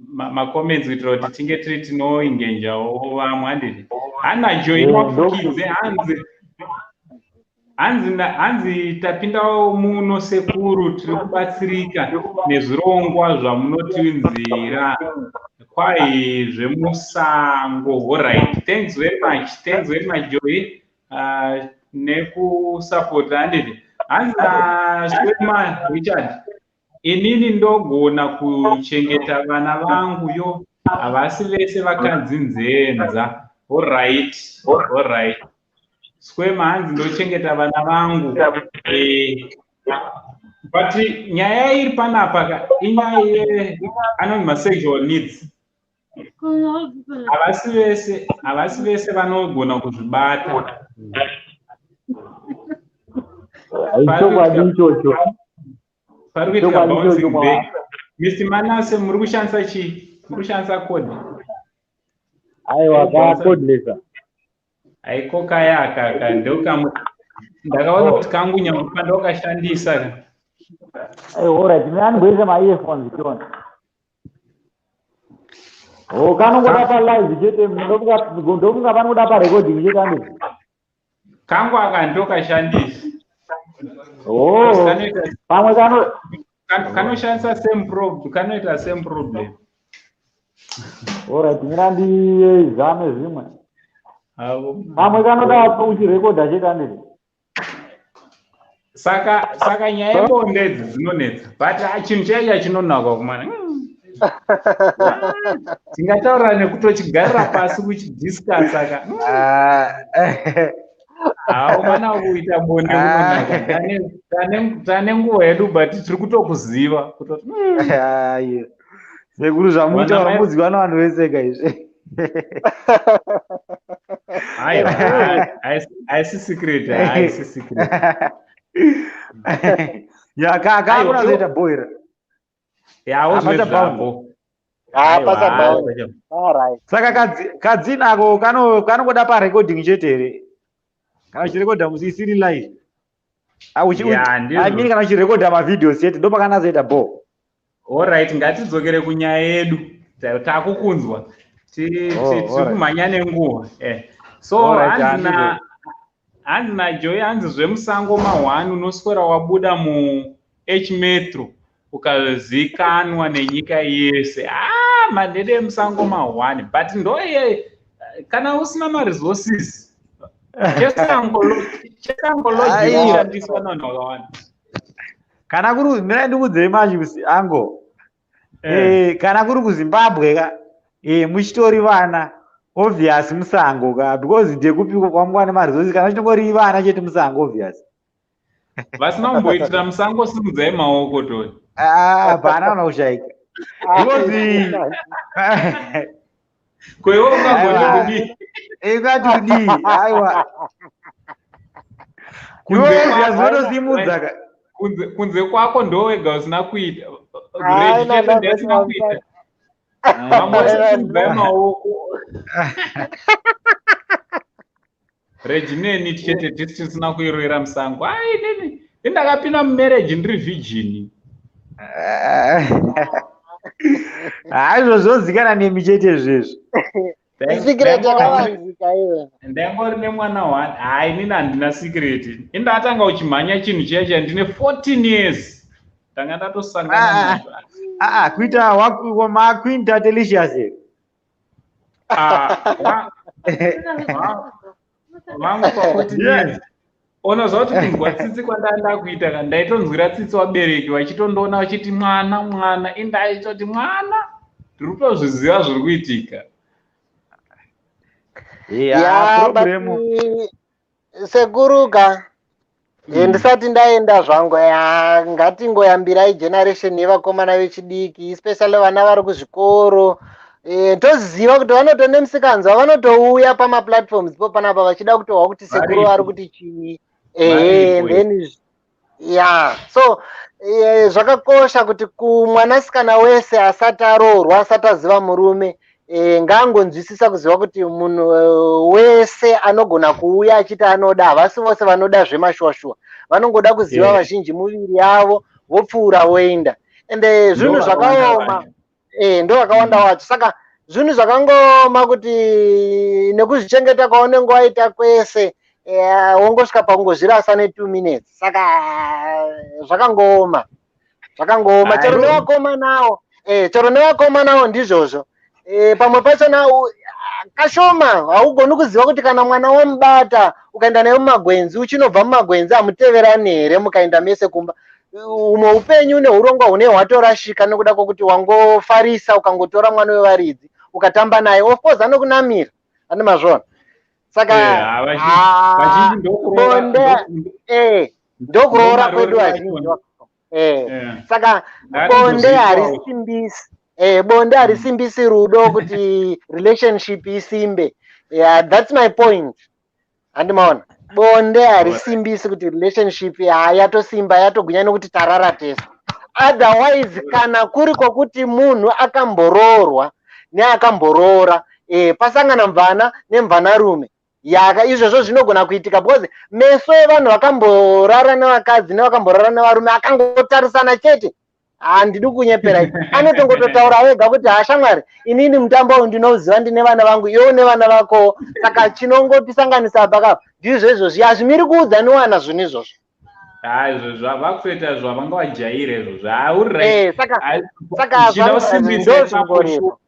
macomments kuitira kuti tinge tiri tinoengagewo vamwe, handiti? Hana Joy Mafukidze, hanzi tapindawo muno sekuru, tiri kubatsirika nezvirongwa zvamunotiunzira kwai zvemusango. Alright, thanks very much, thanks very much, Joy, nekusapota, handiti? Hanzi naSwema Richard, inini ndogona kuchengeta vana vangu yo, havasi vese vakadzi nzenza. Alright, alright, Swema, hanzi ndochengeta vana vangu. But nyaya iri panapa ka, inyaya ye anonzi masexual needs. Havasi vese vanogona kuzvibata. Chokwadi ichocho. Pari kuitika bouncing back. Mr Manase, muri kushandisa chii? Muri kushandisa cord? Aiwa, kacordless. Aiko kaya akaka ndokamwe ndakaona kuti kangu nyangwe pandokashandisa. Alright, mina andimboise maearphones tiona. O, kanongoda palive chete, ndofunga panoda parecording chete, anditi? Kangu aka ndokashandisa. O, pamwe kano Kanoshandisa same problem, kanoita same problem. Alright, mina ndizame zvimwe. Pamwe kanoda uchirekodha chete, anditi? Saka nyaya yebonde idzi dzinonetsa, but chinhu chaicha chinonaka kumana. Tingataura nekutochigarira pasi kuchidiscussa ka. Haumana kuita bonde kunonaka. Tane nguva yedu, but tiri kutokuziva kutoti Sekuru, zvamutaura muziva navanhu vese ka izvi. Aiwa, haisi secret, haisi secret. Ya, kakunazoita boira. Yawo zvezvako. Saka kadzinako kanongoda parecording chete here? Kana uchirekodha musi isiri live, I mean, kana uchirekodha mavideos chete, ndo pakanazoita bo. Alright, ngatidzokere kunyaya yedu, takukunzwa, tiri kumhanya nenguva. So hanzi naJoy, hanzi zvemusango ma1, unoswera wabuda muh Metro ukazikanwa nenyika yese. Ah, mandede emusango ma1, but ndoye kana usina maresources, chesango lodge inoshandiswa navanhu vakawanda. Kana kuri, mina ndikudzei manje ango, kana kuri kuZimbabwe ka, muchitori vana, obvious musango ka, because ndekupi kwamuka nemaresources kana chitongori vana chete musango, obvious. Vasina kumboitira musango, simudzai maoko tori. Hapana kana kushaika, because Kwewe ungagoti kudii? Ingati kudii? Aiwa. Iwe ka. Kunze kwako ndowega usina kuita. Regi chete ndiyasina kuita. Vamwe vose maoko. Regi neni chete tisi tisina kuiroera musango. Ai neni ndakapinda mumarriage ndiri virgin. Hayi izvo zvozikana nemi chete izvezvi. Secret yakavanzika iwe. Ndangori nemwana one. Hayi inini handina secret. Indatanga uchimhanya chinhu chiya chiya ndine 14 years. Ndanga ndatosangana nazvo. Ah, kuita maqueen Tatelicious here. Ah, vangu pa 14 years. Unoziva kuti kunzwa tsitsi kwandanga ndakuita ka, ndaitonzwira tsitsi vabereki vachitondiona vachiti mwana mwana, indaitoti mwana, ndiri kutozviziva zviri kuitika. Yeah, but sekuruka ndisati ndaenda zvangu, ngatingoyambirai generation yevakomana vechidiki, especially vana vari kuzvikoro. Toziva kuti vanotone musikanzwa, vanotouya pamaplatforms po panapa vachida kutohwa kuti sekuru vari kuti chii. Ehe, then yeah, so zvakakosha kuti kumwanasikana wese asati aroorwa, asati aziva murume, ngaangonzwisisa kuziva kuti munhu wese anogona kuuya achiti anoda, havasi vose vanoda zvemashuwa-shuwa. Vanongoda kuziva vazhinji muviri yavo, vopfuura voenda. Ende zvinhu zvakaoma, ndo vakawanda wacho. Saka zvinhu zvakangooma kuti nekuzvichengeta kwaunenge waita kwese, wongosvika pakungozvirasa ne2 minutes. Saka zvakangooma, zvakangooma. Chero nevakomanawo, chero nevakomanawo ndizvozvo. Pamwe pachona kashoma haugoni kuziva kuti kana mwana wamubata ukaenda naye mumagwenzi, uchinobva mumagwenzi hamuteverani here mukaenda mese kumba. Umwe upenyu neurongwa hune hwatorashika nekuda kwokuti wangofarisa ukangotora mwana wevaridzi ukatamba naye. Of course anokunamira, ane mazvona. Saka bonde ndokuroora kwedu vazhinji. Saka bonde harisimbisi, bonde harisimbisi rudo kuti relationship isimbe. Yeah, that's my point. Handimaona, bonde harisimbisi kuti relationship yatosimba, yatogwinya nekuti tarara tese. Otherwise, kana kuri kwokuti munhu akamboroorwa neakamboroora, pasangana mvana nemvanarume, yaka izvozvo zvinogona kuitika, because meso evanhu vakamborara nevakadzi nevakamborara nevarume akangotarisana chete, handidi kunyepera, anotongototaura wega kuti, "Hashamwari, inini mutambo uyu ndinouziva, ndine vana vangu, iwe une vana vako, saka chinongotisanganisa pakapa ndizvo izvozvi." Hazvimiri kuudzaniwana zvinhu izvozvo. Ha, izvo vakutoita zvavanga vajaira izvozvo. Hauri. Saka ndozvingoripo.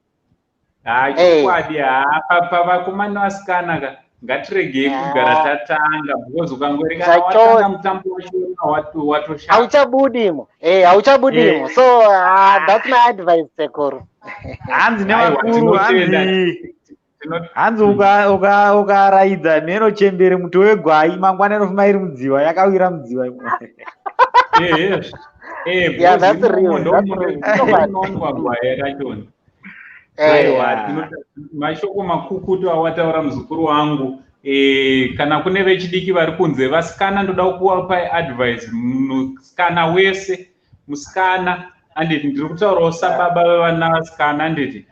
Ha, chokwadi. Ha, pavakomana vasikana ka, ngatiregei kugara tatanga, because ukangorekana watanga mutambo wacho, watoshata. Hauchabudimo, hauchabudimo. So that's my advice, sekuru. Hanzi nevakuru, hanzi ukaraidza mheno chembere muto wegwai, mangwana inofuma iri mudziva, yakawira mudziva. Yeah, that's real. That's real. Gwai rachona. Aiwa, mashoko makukutu awataura, muzukuru wangu. Kana kune vechidiki vari kunze, vasikana, ndoda kuvapai advice. Musikana wese, musikana, anditi ndiri kutaurawo sababa vevana vasikana, anditi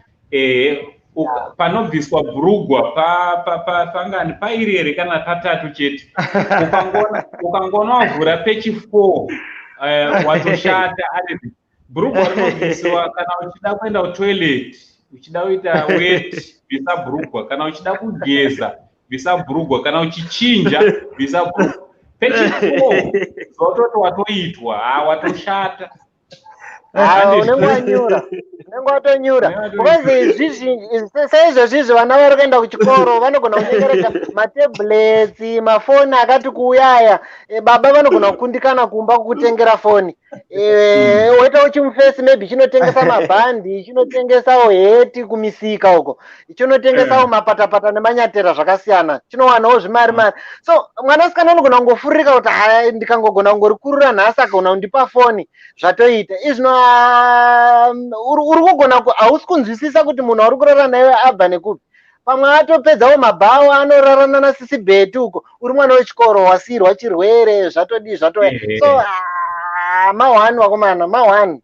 panobviswa bhurugwa pangani, pairi here kana patatu chete, ukangoona wavhura pechi4, watoshata, anditi bhurugwa rinobvisiwa kana uchida kuenda kutoilet, uchida kuita wet, bvisa bhurugwa. Kana uchida kugeza, bvisa bhurugwa. Kana uchichinja, bvisa bhurugwa. Pechi4 zvatoti watoitwa, ha, watoshata. Unenge wanyura, unenge watonyura, because izvizvi, saizvozvizvi vana vari kuenda kuchikoro vanogona kunyengereka matablets, mafoni akati kuuya aya. Baba vanogona kukundikana kumba kukutengera foni. Woitawo chimufesi, maybe chinotengesa mabhandi, chinotengesawo heti kumisika uko, chinotengesawo mapatapata nemanyatera zvakasiyana, chinowanawo zvimari mari. So mwanasikana anogona kungofuririka kuti, "Haya, ndikangogona kungorikurura nhasi, akagona kundipa foni, zvatoita." Izvino uri kugona hausi kunzwisisa kuti munhu wauri kurara naye abva nekupi. Pamwe atopedzawo mabhawa, anorarana nasisi Bheti uko, uri mwana wechikoro wasiyirwa chirwere, zvatodii, zvatouya. So mahwani, vakomana, mahwani.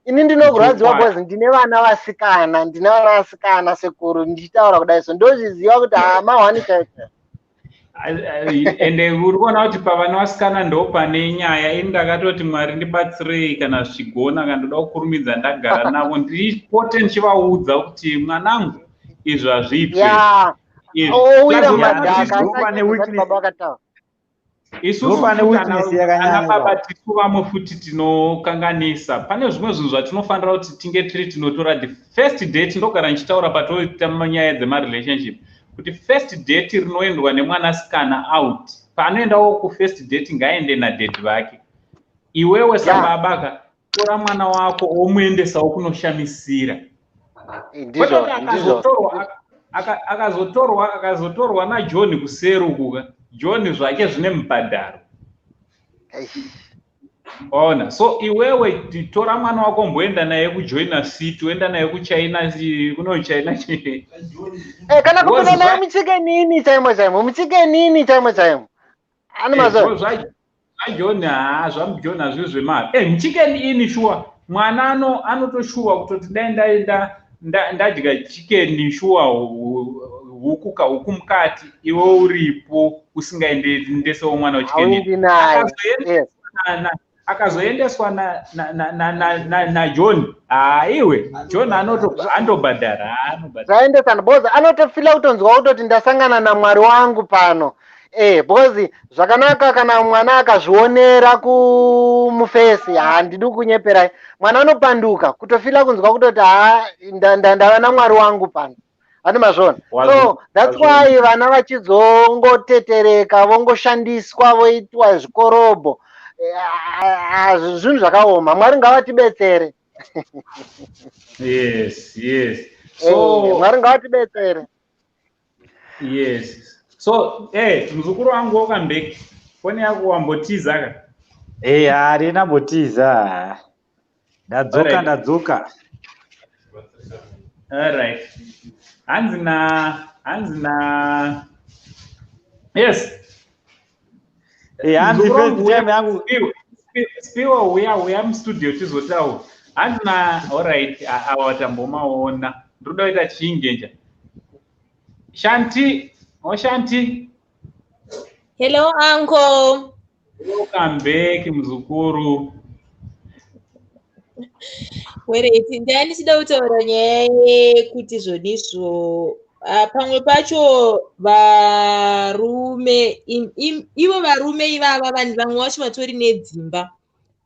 Ini ndinokurwadziwa because ndine vana vasikana, ndine vana vasikana, sekuru. Ndichitaura kudai so, ndozviziva kuti mahwani chaicho. Ende uri kuona kuti pavana vasikana ndo pane nyaya. Ini ndakatoti, "Mwari, ndibatsirei kana zvichigona, kana ndoda kukurumidza ndagara navo, ndipote ndichivaudza kuti, mwanangu, izvi hazviitwe." Owira mumadhaka. Baba vakataura. Isusu ana baba, tisu vamwe futi tinokanganisa. Pane zvimwe zvinhu zvatinofanira kuti tinge tiri tinotora. The first date, ndogara ndichitaura patoita nyaya dzemarelationship kuti first date rinoendwa nemwanasikana out, paanoendawo kufirst date, ngaende nadaddy vake. Iwewe sababa ka, tora mwana wako, omuendesawo kunoshamisira. Akazotorwa naJohn kuseri ukuka, John zvake zvine mubhadharo, waona. So iwewe tora mwana wako, mboenda naye kuJoina City, oenda naye kuChina, kunoChina. Kana kupinda naye muChicken Inn chaimo chaimo, muChicken Inn chaimo chaimo, ani mazo zvaJohn. Ha, zvaJohn hazviri zvemari. MuChicken Inn shuwa, mwana anotoshuwa kutoti dai ndadya chicken shuwa, huku, kahuku mukati, iwe uripo usingaendesewo mwana weChicken Inn. Akazoendeswa naJohn, haiwe, John anotobhadhara. Zvaendesana, because anotofila kutonzwa kutoti ndasangana namwari wangu pano. Because zvakanaka kana mwana akazvionera kumufesi. Handidi kunyeperai, mwana anopanduka kutofila kunzwa kutoti, "Ha, ndava namwari wangu pano." Handi mazvona? So that's why vana vachizongotetereka, vongoshandiswa, voitwa zvikorobho. Zvinhu zvakaoma. Mwari ngavatibetsere. Yes. So Mwari ngavatibetsere. Yes. So muzukuru wangu, welcome back. Foni yako wambotiza ka? Harina mbotiza, ndadzoka, ndadzoka. Alright. Hanzi na yes. Hanzi first time yangu. Spiwa, uya, uya mustudio tizotaura. Hanzi na, alright, awa tambomaona. Ndoda kuita chiingenja. Shanti, oh Shanti. Hello, uncle. Welcome back, muzukuru. Alright, ndanga ndichida kutaura nyaya yekuti zvonizvo, pamwe pacho varume, ivo varume ivava, vanhu vamwe vacho vatori nedzimba,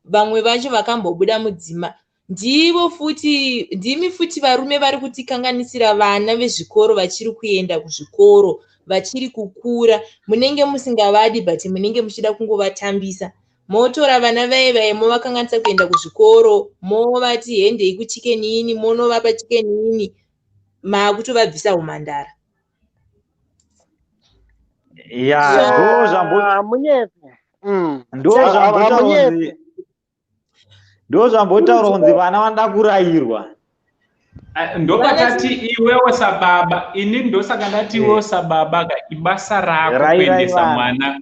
vamwe vacho vakambobuda mudzimba, ndivo futi, ndimi futi varume vari kutikanganisira vana vezvikoro vachiri kuenda kuzvikoro, vachiri kukura. Munenge musingavadi, but munenge muchida kungovatambisa. Motora vana vai vai, movakanganisa kuenda kuzvikoro, movati hendei kuChicken Inn, monovapa Chicken Inn, maakutovabvisa umhandara. Ya, ndo zvambo Hamunyepi. Ndo zvambotaura kunzi, ndo zvambotaura kunzi vana vanoda kurayirwa. Ndopatati iwewo sababa, ini ndosaka ndati iwewo sababa ka, ibasa rako Rayirai kuendesa vana. mwana,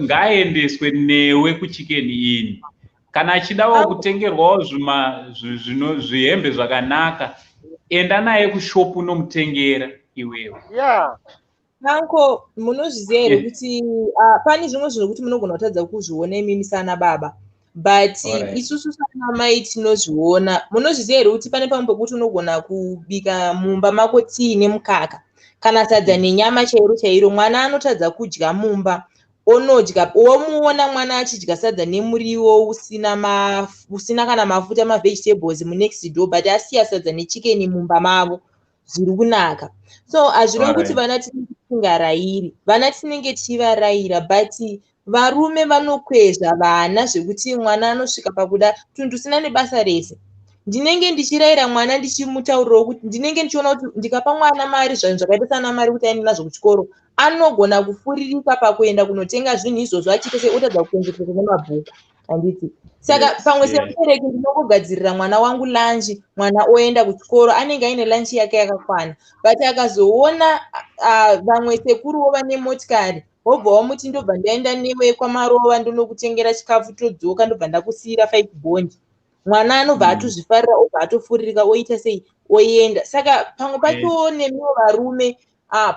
ngaaendeswe newe kuChicken Inn. Kana achidawo kutengerwawo zvihembe zvakanaka, enda naye kushopu, unomutengera iwewe. Uncle, munozviziva here kuti pane zvimwe zvinhu kuti munogona kutadza kuzviona imimi sana baba, but isusu sana mai tinozviona. Munozviziva here kuti pane pamwe pekuti unogona kubika mumba mako tii nemukaka kana sadza nenyama chairo chairo, mwana anotadza kudya mumba, onodya, womuona mwana achidya sadza nemuriwo usina kana mafuta, mavegetables, munext door, but asiya sadza nechicken mumba mavo zviri kunaka. So hazvirevi kuti vana tinenge tisingarayiri, vana tinenge tichivarayira, but Varume vanokwezva vana zvekuti mwana anosvika pakuda tunhu tusina nebasa rese. Ndinenge ndichirayira mwana, ndichimutaurirawo kuti ndinenge ndichiona kuti ndikapa mwana mari, zvinhu zvakaita sana mari, kuti aende nazvo kuchikoro, anogona kufuririka pakuenda kunotenga zvinhu izvozvo, achiita sei, otadza kuconcentrate nemabhuku, handiti? Saka pamwe semubereki ndinongogadzirira mwana wangu lunch, mwana oenda kuchikoro, anenge aine lunch yake yakakwana. But akazoona vamwe sekuruwo vane motikari, wobva wamuti, "Ndobva ndaenda newe kwaMarova, ndonokutengera chikafu, todzoka, ndobva ndakusiyira 5 bond," mwana anobva atozvifarira, obva atofuririka, oita sei, oenda. Saka pamwe pacho nemiwo varume,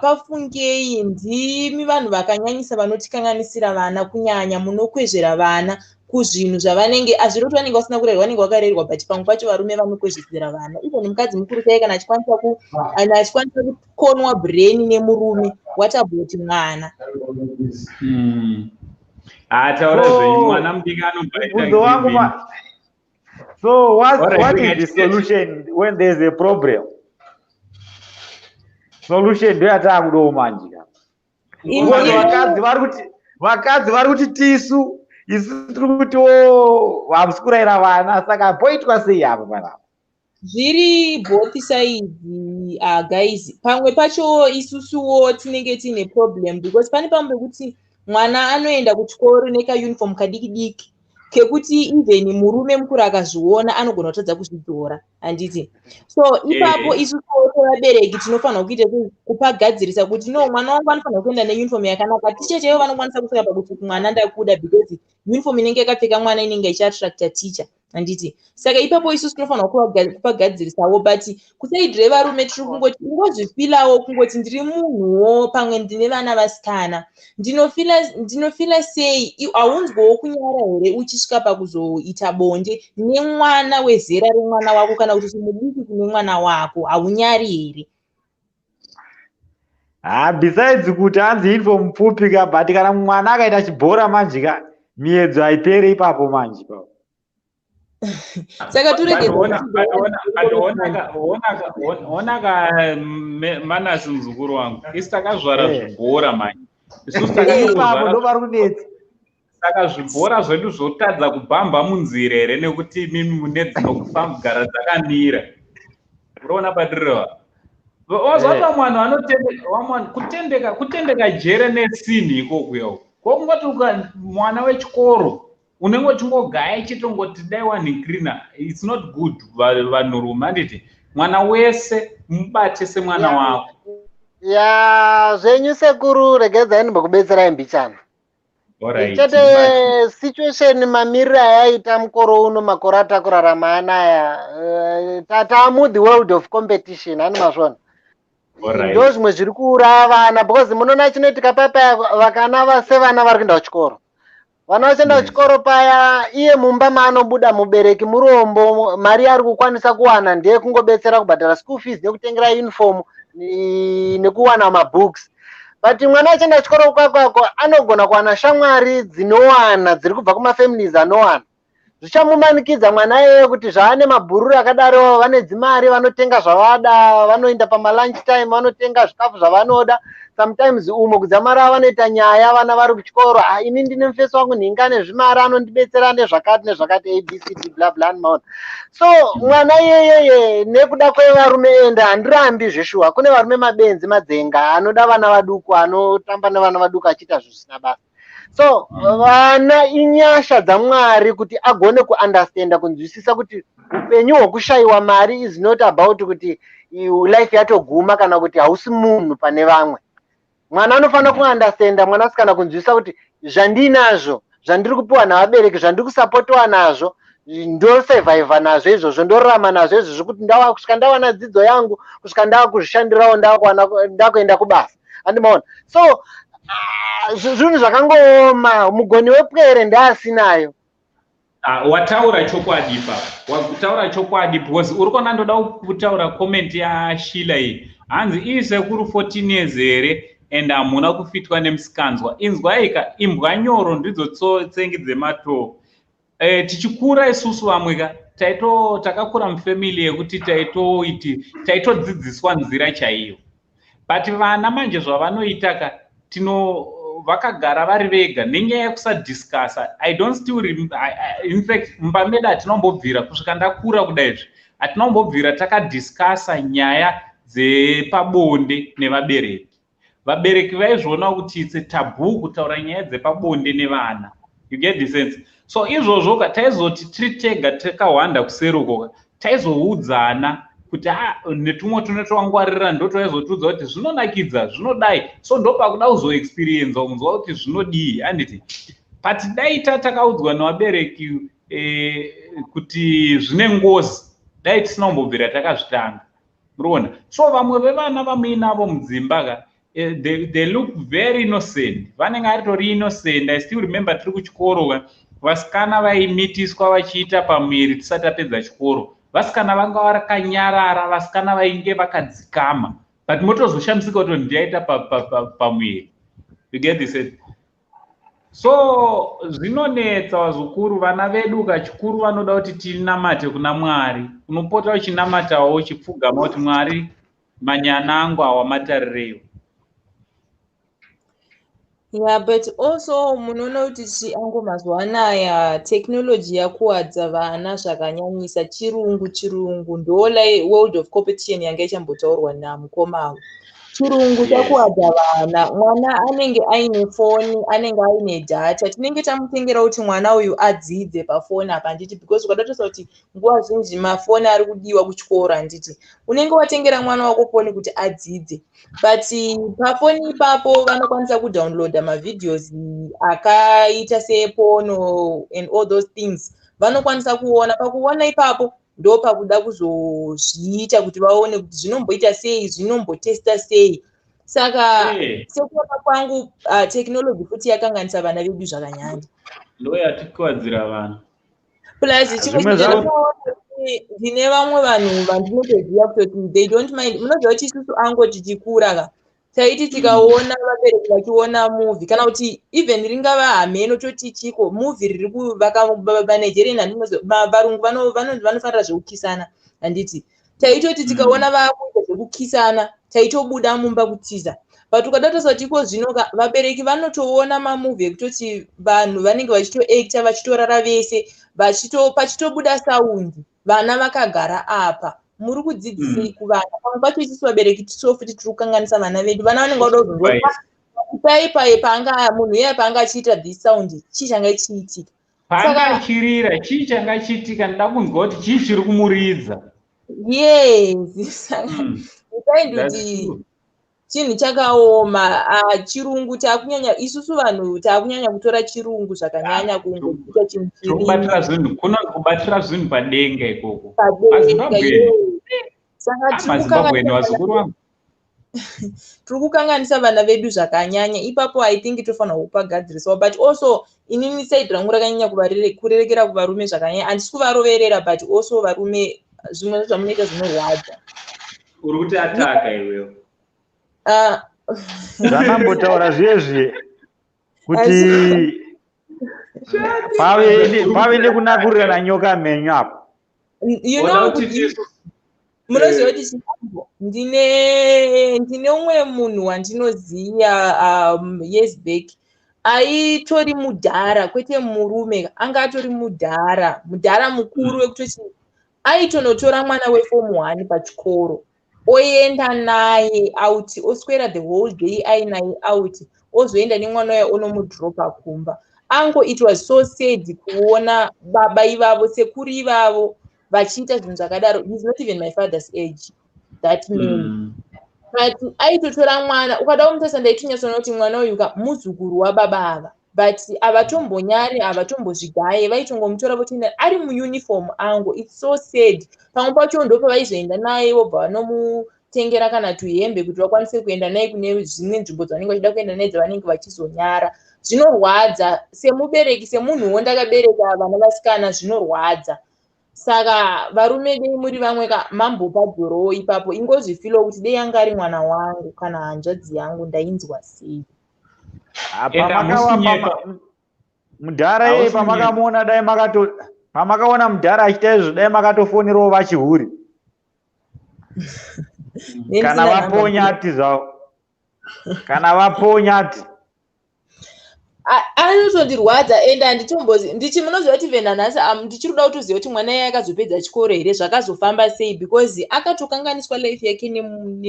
pafungei, ndimi vanhu vakanyanyisa vanotikanganisira vana, kunyanya munokwezvera vana kuzvinhu zvavanenge azviri kuti vanenge vasina kurerwa, vanenge vakarerwa. But pamwe pacho varume vanokwezvedzera vana. Even mukadzi mukuru chaiye, kana achikwanisa kukonwa brain nemurume, what about mwana? Ah, taura zvenyu, mwana mudiki anombaita. So what is the solution when there's a problem? Solution ndoyataakudawo manje. Vakadzi vari kuti tisu, isu tiri kutiwo hamusi kurayira vana, saka poitwa sei apa panapa? Zviri both sides, guys. Pamwe pacho isusuwo tinenge tiine problem, because pane pamwe pekuti mwana anoenda kuchikoro nekauniform kadiki diki kekuti even murume mukuru akazviona anogona kutadza kuzvidzora, handiti? So ipapo isusuwo sevabereki tinofanira kuita kupagadzirisa kuti no, mwana wangu anofanira kuenda neuniform yakanaka. Ticha chaivo vanokwanisa kusvika pakuti, "Mwana ndakuda," because uniform inenge yakapfeka mwana inenge ichiattracta teacher, handiti? Saka ipapo isusu tinofanira kupagadzirisawo. But kuside revarume tiri kungoti ungozvifeelawo kungoti ndiri munhuwo, pamwe ndine vana vasikana, ndinofeela sei? Haunzwawo kunyara here uchisvika pakuzoita bonde nemwana wezera remwana wako, kana kuti mudiki kune mwana wako? Haunyari here? Ha, besides kuti hanzi uniform pfupi ka, but kana mwana akaita chibhora manje ka, miedzo haiperi ipapo manje ipapo. Saka Onaka Manasi, muzukuru wangu, isi takazvara zvibhora manje isusu. Ipapo ndo pari kunetsa. Saka zvibhora zvedu zvotadza kubhamba munzira here nekuti mimi mune dzinogara dzakamira? Uroona patireva wazvati mwana kutendeka jere nesinhi ikokuya uko kokungoti mwana wechikoro unenge uchingogaya chitongoti dai wanhikrina. It's not good, vanhurume, handiti? Mwana wese mubate semwana wako. Ya, zvenyu sekuru, regedzai ndimbokubetserai mbichana. Chete situation mamiriro ayaita mukoro uno, makore atakurarama anaya, tamu the world of competition, hani mazvona? Ndo zvimwe zviri kuuraya vana, because munoona chinoitika papaya, vakana sevana vari kuenda kuchikoro, vana vachienda kuchikoro paya, iye mumba maanobuda mubereki murombo, mari yaari kukwanisa kuwana ndeyekungobetsera kubhadhara school fees nekutengera uniform nekuwana mabooks. But mwana achienda kuchikoro kwakwako anogona kuwana shamwari dzinowana, dziri kubva kumafamilies anowana. Zvichamumanikidza mwana iyeye kuti zvaane mabhururu akadaro, vane dzimari, vanotenga zvavada, vanoenda pamalunch time, vanotenga zvikafu zvavanoda. Sometimes umwe kudzamara vanoita nyaya vana vari kuchikoro, "Ah, ini ndine mufesi wangu nhinga nezvimari, anondibetsera nezvakati nezvakati, ABCD, bla bla." Maona? So mwana iyeyeye, nekuda kwevarume, enda handirambi zveshuwa, kune varume mabenzi, madzenga, anoda vana vaduku, anotamba nevana vaduku achiita zvisina basa. So vana inyasha dzaMwari kuti agone kuunderstanda, kunzwisisa kuti upenyu hwokushayiwa mari is not about kuti life yatoguma kana kuti hausi munhu pane vamwe. Mwana anofanira kuunderstanda, mwanasikana kunzwisisa kuti zvandinazvo, zvandiri kupiwa navabereki, zvandiri kusupportwa nazvo, ndosurvivha nazvo izvozvo, ndorarama nazvo izvozvo kuti kusvika ndawana dzidzo yangu, kusvika ndava kuzvishandirawo, ndakuenda kubasa, andimaona? So zvinhu zvakangooma, mugoni wepwere ndeasinayo. Ah, wataura chokwadi ipapo, wataura chokwadi, because uri kuona ndoda kutaura comment yaShila iyi. Hanzi, "Ii sekuru, 14 years here and hamuna kufitwa nemusikanzwa?" Inzwaika, imbwa nyoro ndidzo tsengi dzematoo. Tichikura isusu vamwe ka taito takakura mufamily yekuti taitoiti taitodzidziswa nzira chaiyo, but vana manje zvavanoita ka tino Vakagara vari vega nenyaya yekusadiscussa. I don't still in fact, mumba medu hatinombobvira, kusvika ndakura kudaizvi, hatinombobvira takadiscussa nyaya dzepabonde nevabereki. Vabereki vaizviona kuti it's a taboo kutaura nyaya dzepabonde nevana. You get the sense? So izvozvo ka, taizoti tiri tega takahwanda kuseruko, taizoudzana kuti a netumwe tunotowangwarira, ndo twaizotiudza kuti zvinonakidza, zvinodai. So ndopakuda kuzoexperienza, kunzwa kuti zvinodii, handiti? But dai takaudzwa nevabereki kuti zvine ngozi, dai tisina kumbobvira takazvitanga. Muriona? So vamwe vevana vamuinavo mudzimba ka, they look very innocent, vanenge aritori innocent. I still remember tiri kuchikoro ka, vasikana vaimitiswa vachiita pamuviri tisati tapedza chikoro. Vasikana vanga vakanyarara, vasikana vainge vakadzikama, but motozoshamisika kuti ndiaita pamuviri. You get this? So zvinonetsa, vazukuru. Vana vedu kachikuru vanoda kuti tinamate kuna Mwari. Unopota uchinamatawo, uchipfugama kuti, "Mwari, manyana angu awa, matarireiwo." Yeah, but also munoona kuti chiango mazuva anaya technology yakuwadza vana zvakanyanyisa. Chirungu, chirungu ndo world of competition yanga ichambotaurwa namukoma. Chirungu chakuwadza vana. Mwana anenge aine foni, anenge aine data. Tinenge tamutengera kuti mwana uyu adzidze pafoni apa, handiti? Because ukadatarisa kuti nguva zhinji mafoni ari kudiwa kuchikoro, handiti? Unenge watengera mwana wako foni kuti adzidze, but pafoni ipapo vanokwanisa kudownloada mavideos akaita seporn and all those things. Vanokwanisa kuona. Pakuona ipapo ndo pakuda kuzozviita kuti vaone kuti zvinomboita sei, zvinombotesta sei. Saka sekuona kwangu, technology futi yakanganisa vana vedu zvakanyanya. Ndo yatikuwadzira vanhu. Plus chimwe, ndine vamwe vanhu vandinotoziva kutoti they don't mind. Munoziva kuti isusu ango tichikura ka, taiti tikaona vabereki vachiona movie, kana kuti even ringava hameno toti chiko, movie riri vaNigerian, varungu vanofarira zvekukisana, handiti? Taitoti tikaona vakuita zvekukisana, taitobuda mumba kutiza. But ukadatarisa kuti iko zvino vabereki vanotoona mamovie ekutoti vanhu vanenge vachitoacta, vachitorara vese, pachitobuda sound, vana vakagara apa. Muri kudzidzisei kuvana? Pamwe pacho isusu vabereki tiso futi tiri kukanganisa vana vedu. Vana vanenge vada kuzonzwa pai pai paanga munhu iye paanga achiita this sound, chii changa chiitika? Paanga achirira, chii changa chiitika? Ndoda kunzwa kuti chii chiri kumuridza. Yes, saka kind kuti chinhu chakaoma. Chirungu taakunyanya, isusu vanhu taakunyanya kutora chirungu zvakanyanya, kungoita chinhu. Chirikubatira zvinhu, kunonzi kubatira zvinhu padenga ikoko. Saka Mazimbabweni, vazukuru vangu. Tiri kukanganisa vana vedu zvakanyanya ipapo. I think tofanira kupagadzirisawo. But also inini side rangu rakanyanya kurerekera kuvarume zvakanyanya. Handisi kuvaroverera, but also varume, zvimwe zvamunoita zvinorwadza. Uri kuti ataka iwewo? Ah. Zvandambotaura zviezvi kuti pave nekunakurirana nyoka mhenyu apo. You know, munoziva kuti chiambo, ndine umwe munhu wandinoziva years back, aitori mudhara, kwete murume, anga atori mudhara, mudhara mukuru, wekutoti aitonotora mwana weform 1 pachikoro, oenda naye out, oswera the whole day ainaye out, ozoenda nemwana uya, onomudropa kumba. Ango, it was so sad kuona baba ivavo, sekuru ivavo vachiita zvinhu zvakadaro. He's not even my father's age, that man. But aitotora mwana, ukada kumutarisa, ndaitonyatsoona kuti mwana uyu ka muzukuru wababa ava, but havatombonyari, havatombozvigaye, vaitongomutora votoenda ari muuniform. Angu, it's so sad. Pamwe pacho ndopavaizoenda naye, vobva vanomutengera kana tuhembe kuti vakwanise kuenda naye kune dzimwe nzvimbo dzavanenge vachida kuenda naye, dzavanenge vachizonyara. Zvinorwadza semubereki, semunhuwo ndakabereka vana vasikana, zvinorwadza. Saka varume, dei muri vamwe ka, mambopadzorowo ipapo. Ingozvifeelawo kuti dei anga ari mwana wangu kana hanzvadzi yangu, ndainzwa sei? Mudhara yeye pamakamuona, dai makato, pamakaona mudhara achiita izvo, dai makatofonerawo vachihuri kana vaponyati zvavo, kana vaponyati. Anotondirwadza ende handitombozi ndichi munoziva kuti even nanhasi ndichiri kuda kutoziva kuti mwana iye akazopedza chikoro here, zvakazofamba sei, because akatokanganiswa life yake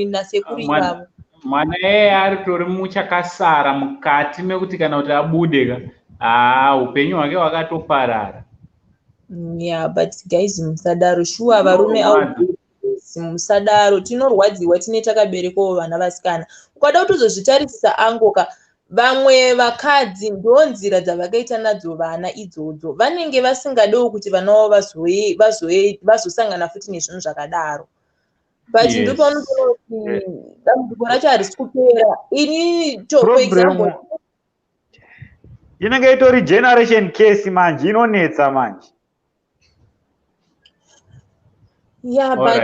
nasekuru ivavo. Mwana iyeye aritori muchakasara mukati mekuti kana kuti abude ka, haa, upenyu hwake hwakatoparara. Yeah, but guys, musadaro shuwa, varume musadaro, tinorwadziwa, tine takaberekawo vana vasikana. Ukada kutozozvitarisisa angoka, vamwe vakadzi ndo nzira dzavakaita nadzo vana idzodzo, vanenge vasingadewo kuti vana vavo vazosangana futi nezvinhu zvakadaro, but ndopaunotoona kuti dambudziko racho harisi kupera. Ini for example Inenge itori generation case manje, inonetsa manje. Yeah, but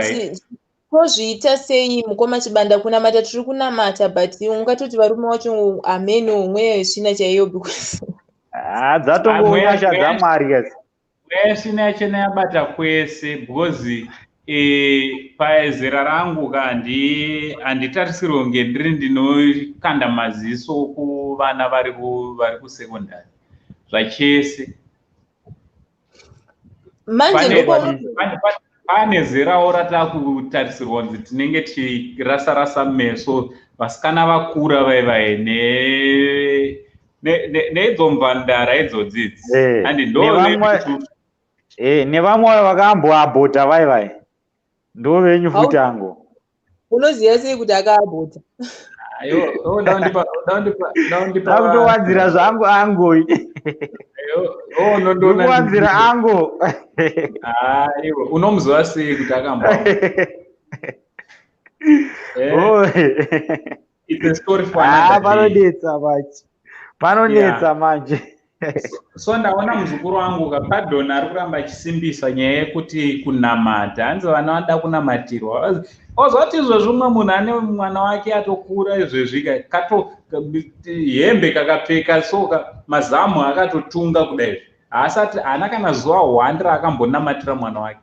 tozviita sei, mukoma Chibanda? Kunamata tiri kunamata, but ungatoti varume vacho ameno mweya yesvina chaiyo because Ha, dzatongonyasha dzaMwari kasi. Mweya yesvina yachona yabata kwese, because pazera rangu ka handitarisirwe kunge ndiri ndinokanda maziso kuvana vari kusekondari zvachese. Manje Pane zerawo ratakutarisirwa kunzi tinenge tichirasa rasa meso vasikana vakura vaivai neidzo mvandara idzodzidzi. Handi ndo nevamwe vakamboabhota vaivai, ndo venyu futi ango. Unoziva sei kuti akaabhota? Ndakutowanzira zvangu angoi, ndikuwanzira ango. Aiwa, unomuziva sei kuti akambo? It's a story for another day. Panonetsa manje, panonetsa manje. So ndaona muzukuru wangu kaPadon ari kuramba achisimbisa nyaya yekuti kunamata, hanzi vana vanoda kunamatirwa. Ozoti izvozvi umwe munhu ane mwana wake atokura izvezvi, kato hembe kakapfeka, so mazamu akatotunga kudai, haasati haana kana zuva one raakambonamatira mwana wake.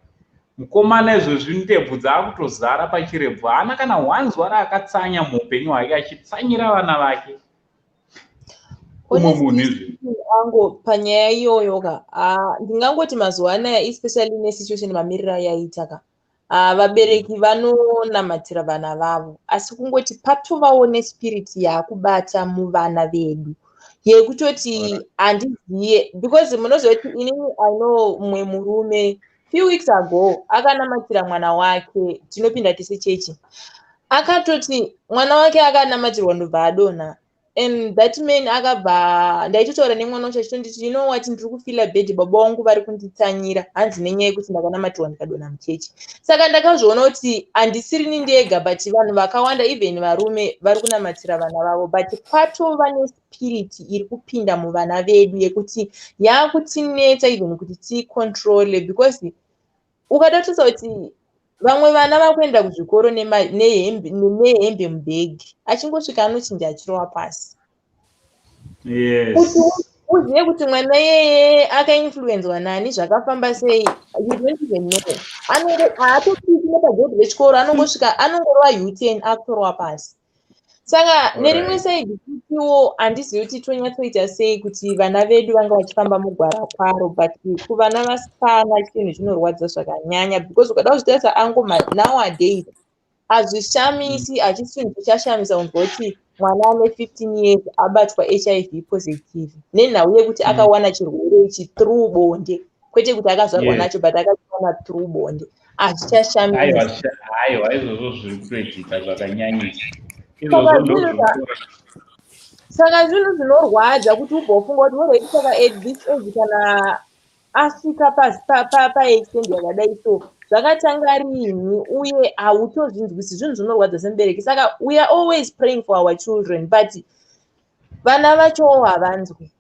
Mukomana izvezvi ndebvu dzaakutozara pachirebvu, haana kana one zuva raakatsanya muupenyu hwake achitsanyira vana vake. Umwe munhu izvi Ango, panyaya iyoyo ka, ndingangoti mazuva anaya, especially nesituation mamiriro ayaita ka, vabereki vanonamatira vana vavo, asi kungoti patovawo nespirit yaakubata muvana vedu yekutoti handiziye, because munoziva kuti inini I know mumwe murume, few weeks ago akanamatira mwana wake, tinopinda tese chechi, akatoti mwana wake akanamatirwa ndobva adonha. And that man akabva, ndaitotaura nemwana wacho achitonditi, "You know what, ndiri kufeela bad, baba vangu vari kunditsanyira," hanzi nenyaya yekuti ndakanamatirwa ndikadonha muchechi. Saka ndakazviona kuti handisirini ndega, but vanhu vakawanda, even varume vari kunamatira vana vavo, but kwatova nespirit iri kupinda muvana vedu yekuti yakutinetsa even kuti ticontrole, because ukada kutarisa kuti vamwe vana vakuenda kuzvikoro nehembe mubhegi, achingosvika anochinja achirova pasi. Kuti uzive kuti mwana iyeye akainfluenzwa nani, zvakafamba sei, you don't even know. Haatosviki nepagedhi rechikoro, anongosvika anongorova U10 akutorova pasi. Saka nerimwe side futiwo handizivi kuti tonyatsoita sei kuti vana vedu vanga vachifamba mugwara kwaro, but kuvana vasikana chinhu chinorwadza zvakanyanya, because ukada kuzvitarisa ango, nowadays hazvishamisi, hachisi chinhu chichashamisa kunzwa kuti mwana ane 15 years abatwa HIV positive nenhau yekuti akawana chirwere ichi through bonde, kwete kuti akazvarwa nacho, but akachiwana through bonde. Hazvichashamisi. Aiwa, izvozvo zviri kutoitika zvakanyanyisa. Saka zvinhu zvinorwadza kuti ubhofunga kuti already, saka at this age kana asvika paextent yakadai, so zvakatanga rini? Uye hautozvinzwisi, zvinhu zvinorwadza semubereki. Saka we are always praying for our children, but vana vachowo havanzwi.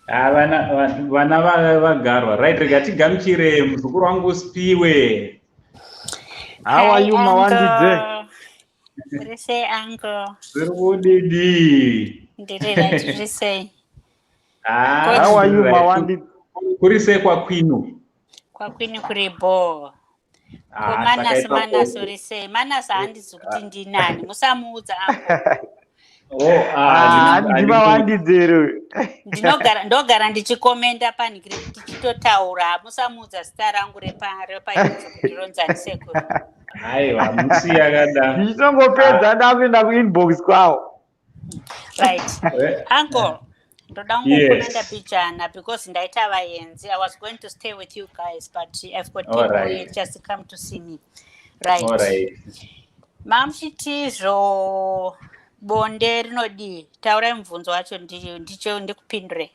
Vana vagarwa. Right, rega tigamuchire muzukuru wangu Spiwe. How are you, Mawandidze? Zviri sei, uncle? Zviri kudidi? Ndiri right, zviri sei? How are you, Mawandidze? Kuri sei kwaKwinu? Kwakwini kuri bo. Ko Manasi, Manasi uri sei? Manasi handizi kuti ndinani, musamuudza uncle. Oh, Ah, ndimawandidzeru. Ndinogara, ndogara ndichikomenda panikiri tichitotaura. Musamuudza zita rangu repaYouTube kuti ronzani sekuru. Aiwa, musi yakada. Ndichitongopedza ndakuenda kuinbox kwawo. Right, uncle, ndoda kungokomenda pichana because ndaita vaenzi. I was going to stay with you guys, but I've got people here just come to see me, right? All right. Mamuchitizvo bonde rinodii? Taurai mubvunzo wacho, ndicho ndikupindure.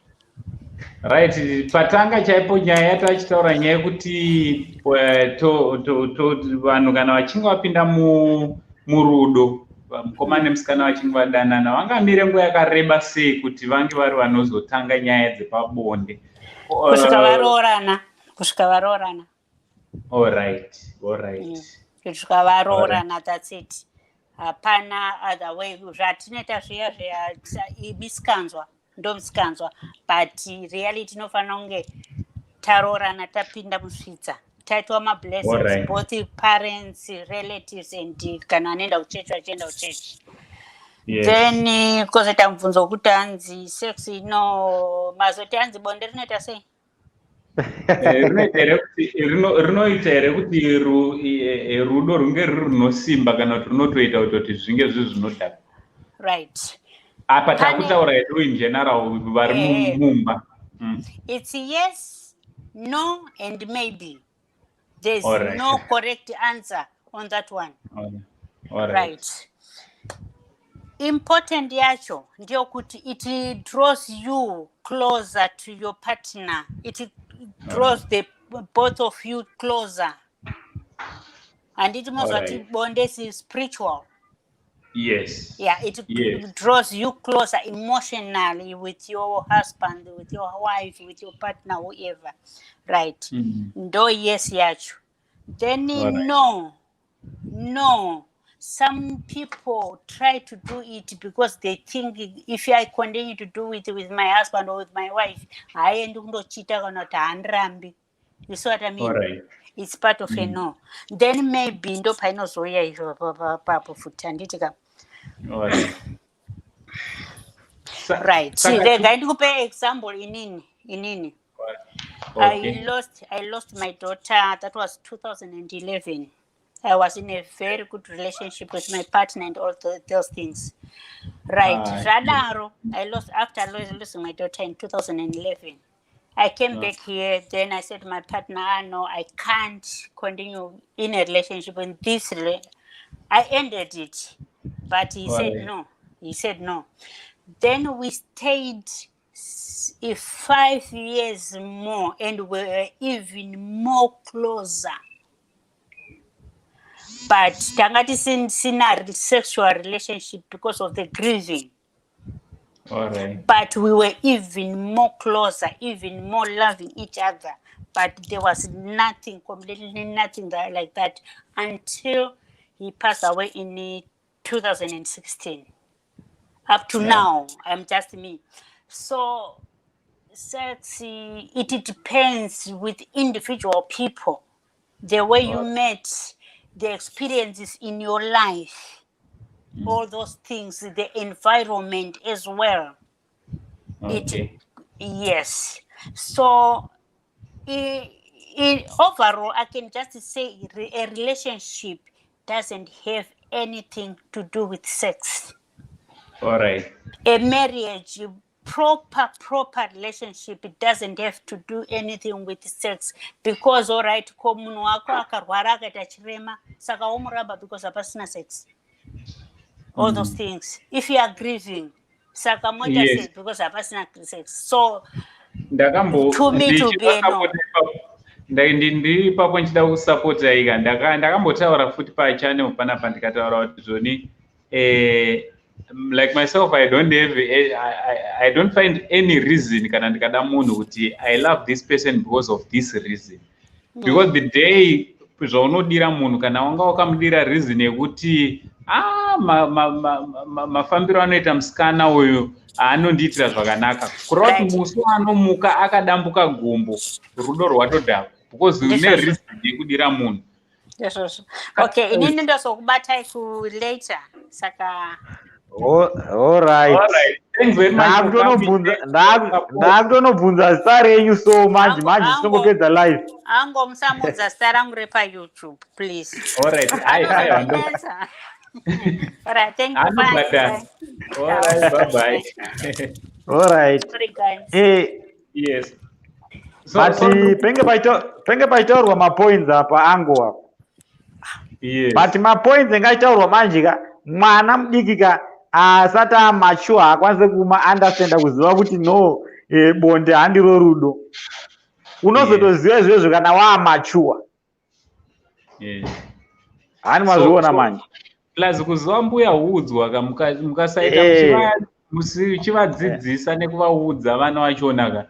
Right, patanga chaipo nyaya yatachitaura, nyaya yekuti vanhu kana vachinge vapinda murudo, mukomana nemusikana vachinge vadanana, vangamire nguva yakareba sei kuti vange vari vanozotanga nyaya dzepabonde? Kusvika varoorana, kusvika varoorana. All right. Kusvika varoorana, that's it. Hapana other way. Zvatinoita zviya zviya misikanzwa, ndo misikanzwa, but reality inofanira kunge taroorana, tapinda musvitsa, taitwa mablessings, both parents, relatives and kana anoenda kuchechi vachienda kuchechi. Then kozoita mubvunzo wekuti hanzi sex ino mazoti hanzi bonde rinoita sei? Rinoita here kuti rudo runge ruri runosimba, kana kuti runotoita kutoti zvinge zviri zvinodhaka? Right. Apa takutaura hedu in general, vari mumba. It's yes, no and maybe. There's no correct answer on that one. All right. Right, important yacho ndeyokuti it draws you closer to your partner. It draws the both of you closer. Handiti mozvati bonde is spiritual? Yes. Yeah, it draws you closer emotionally with your husband, with your wife, with your partner, whoever, right? Ndo yes yacho. Then no, some people try to do it because they think, if I continue to do it with my husband or with my wife, haaendi kundochita kana kuti haandirambi. You see what I mean? All right. It's part of a no. Then maybe ndo painozouya izvo papo futi, handiti ka? All right. Right, regai ndikupe example. Inini I lost my daughter. That was 2011. I was in a very good relationship with my partner and all those things, right? Zvadaro, I lost after losing my daughter in 2011, I came back here. Then I said to my partner, "Ah, no, I can't continue in a relationship in this I ended it, but he said no. He said no. Then we stayed 5 years more and we were even more closer, but tanga tisina sexual relationship because of the grieving. All right. But we were even more closer, even more loving each other, but there was nothing, completely nothing like that until he passed away in 2016. Up to now, I'm just me. So sex, it depends with individual people, the way you met, the experiences in your life, all those things, the environment as well. Yes, so overall I can just say a relationship doesn't have anything to do with sex. All right. A marriage, proper relationship, it doesn't have to do anything with sex because, all right, ko munhu wako akarwara, akaita chirema, saka womuramba because hapasina sex? All those things. If you are grieving, saka moita sei because hapasina sex? So Ndakambo to me to be a no. ndichisapota ipapo. Ndiri ipapo ndichida kusapota ika ndakambotaura futi pachannel panapa, ndikataura kuti zvoni like myself, I don't have I don't find any reason kana ndikada munhu kuti I love this person because of this reason, because the day zvaunodira munhu, kana wanga wakamudira reason yekuti ah, mafambiro anoita musikana uyu haanondiitira zvakanaka, kureva kuti musi waanomuka akadambuka gumbo, rudo rwatodhakwa because une Ndizvozvo. reason yekudira munhu. Ndizvozvo. Okay, inini ndozokubatai kulater, saka Alright. Thanks very much for coming. Ndakutonobvunza zita renyu, so manje Ango- manje ango. tinongopedza live. Ango, musamudza zita rangu repaYouTube, please. Alright. Ai, ai, Anozonetsa. Alright, thank you. Bye. Anobhadhara. Alright, bye bye. Alright. Sorry, guys. Yes. So, But so, penge paitaurwa mapoints apa, ango, apa. Yes. But mapoints engaitaurwa manje ka, mwana mudiki ka asati amature haakwanisi kumaunderstanda, kuziva kuti no, bonde handiro rudo. Unozotoziva izvozvo kana waamature. Hani mazviona manje? Plus kuziva mbuya huudzwa ka, mukasaita muchivadzidzisa nekuvaudza vana vachona ka,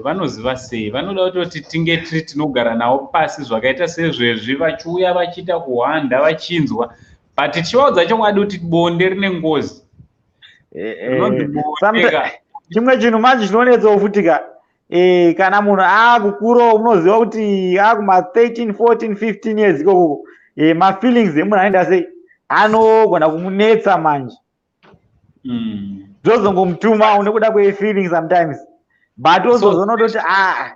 vanoziva sei? Vanoda kutoti tinge tiri tinogara navo pasi zvakaita sezvezvi, vachiuya vachiita kuhwanda vachinzwa, but tichivaudza chokwadi kuti bonde rine ngozi. Rinonzi bonde ka. Chimwe chinhu manje chinonetsawo futi ka, kana munhu akukurawo, unoziva kuti akuma 13, 14, 15 years ikokoko, mafeelings emunhu anoenda sei, anogona kumunetsa manje. Zvozongomutuma nekuda kwefeeling sometimes, but ozozoona kutoti aa,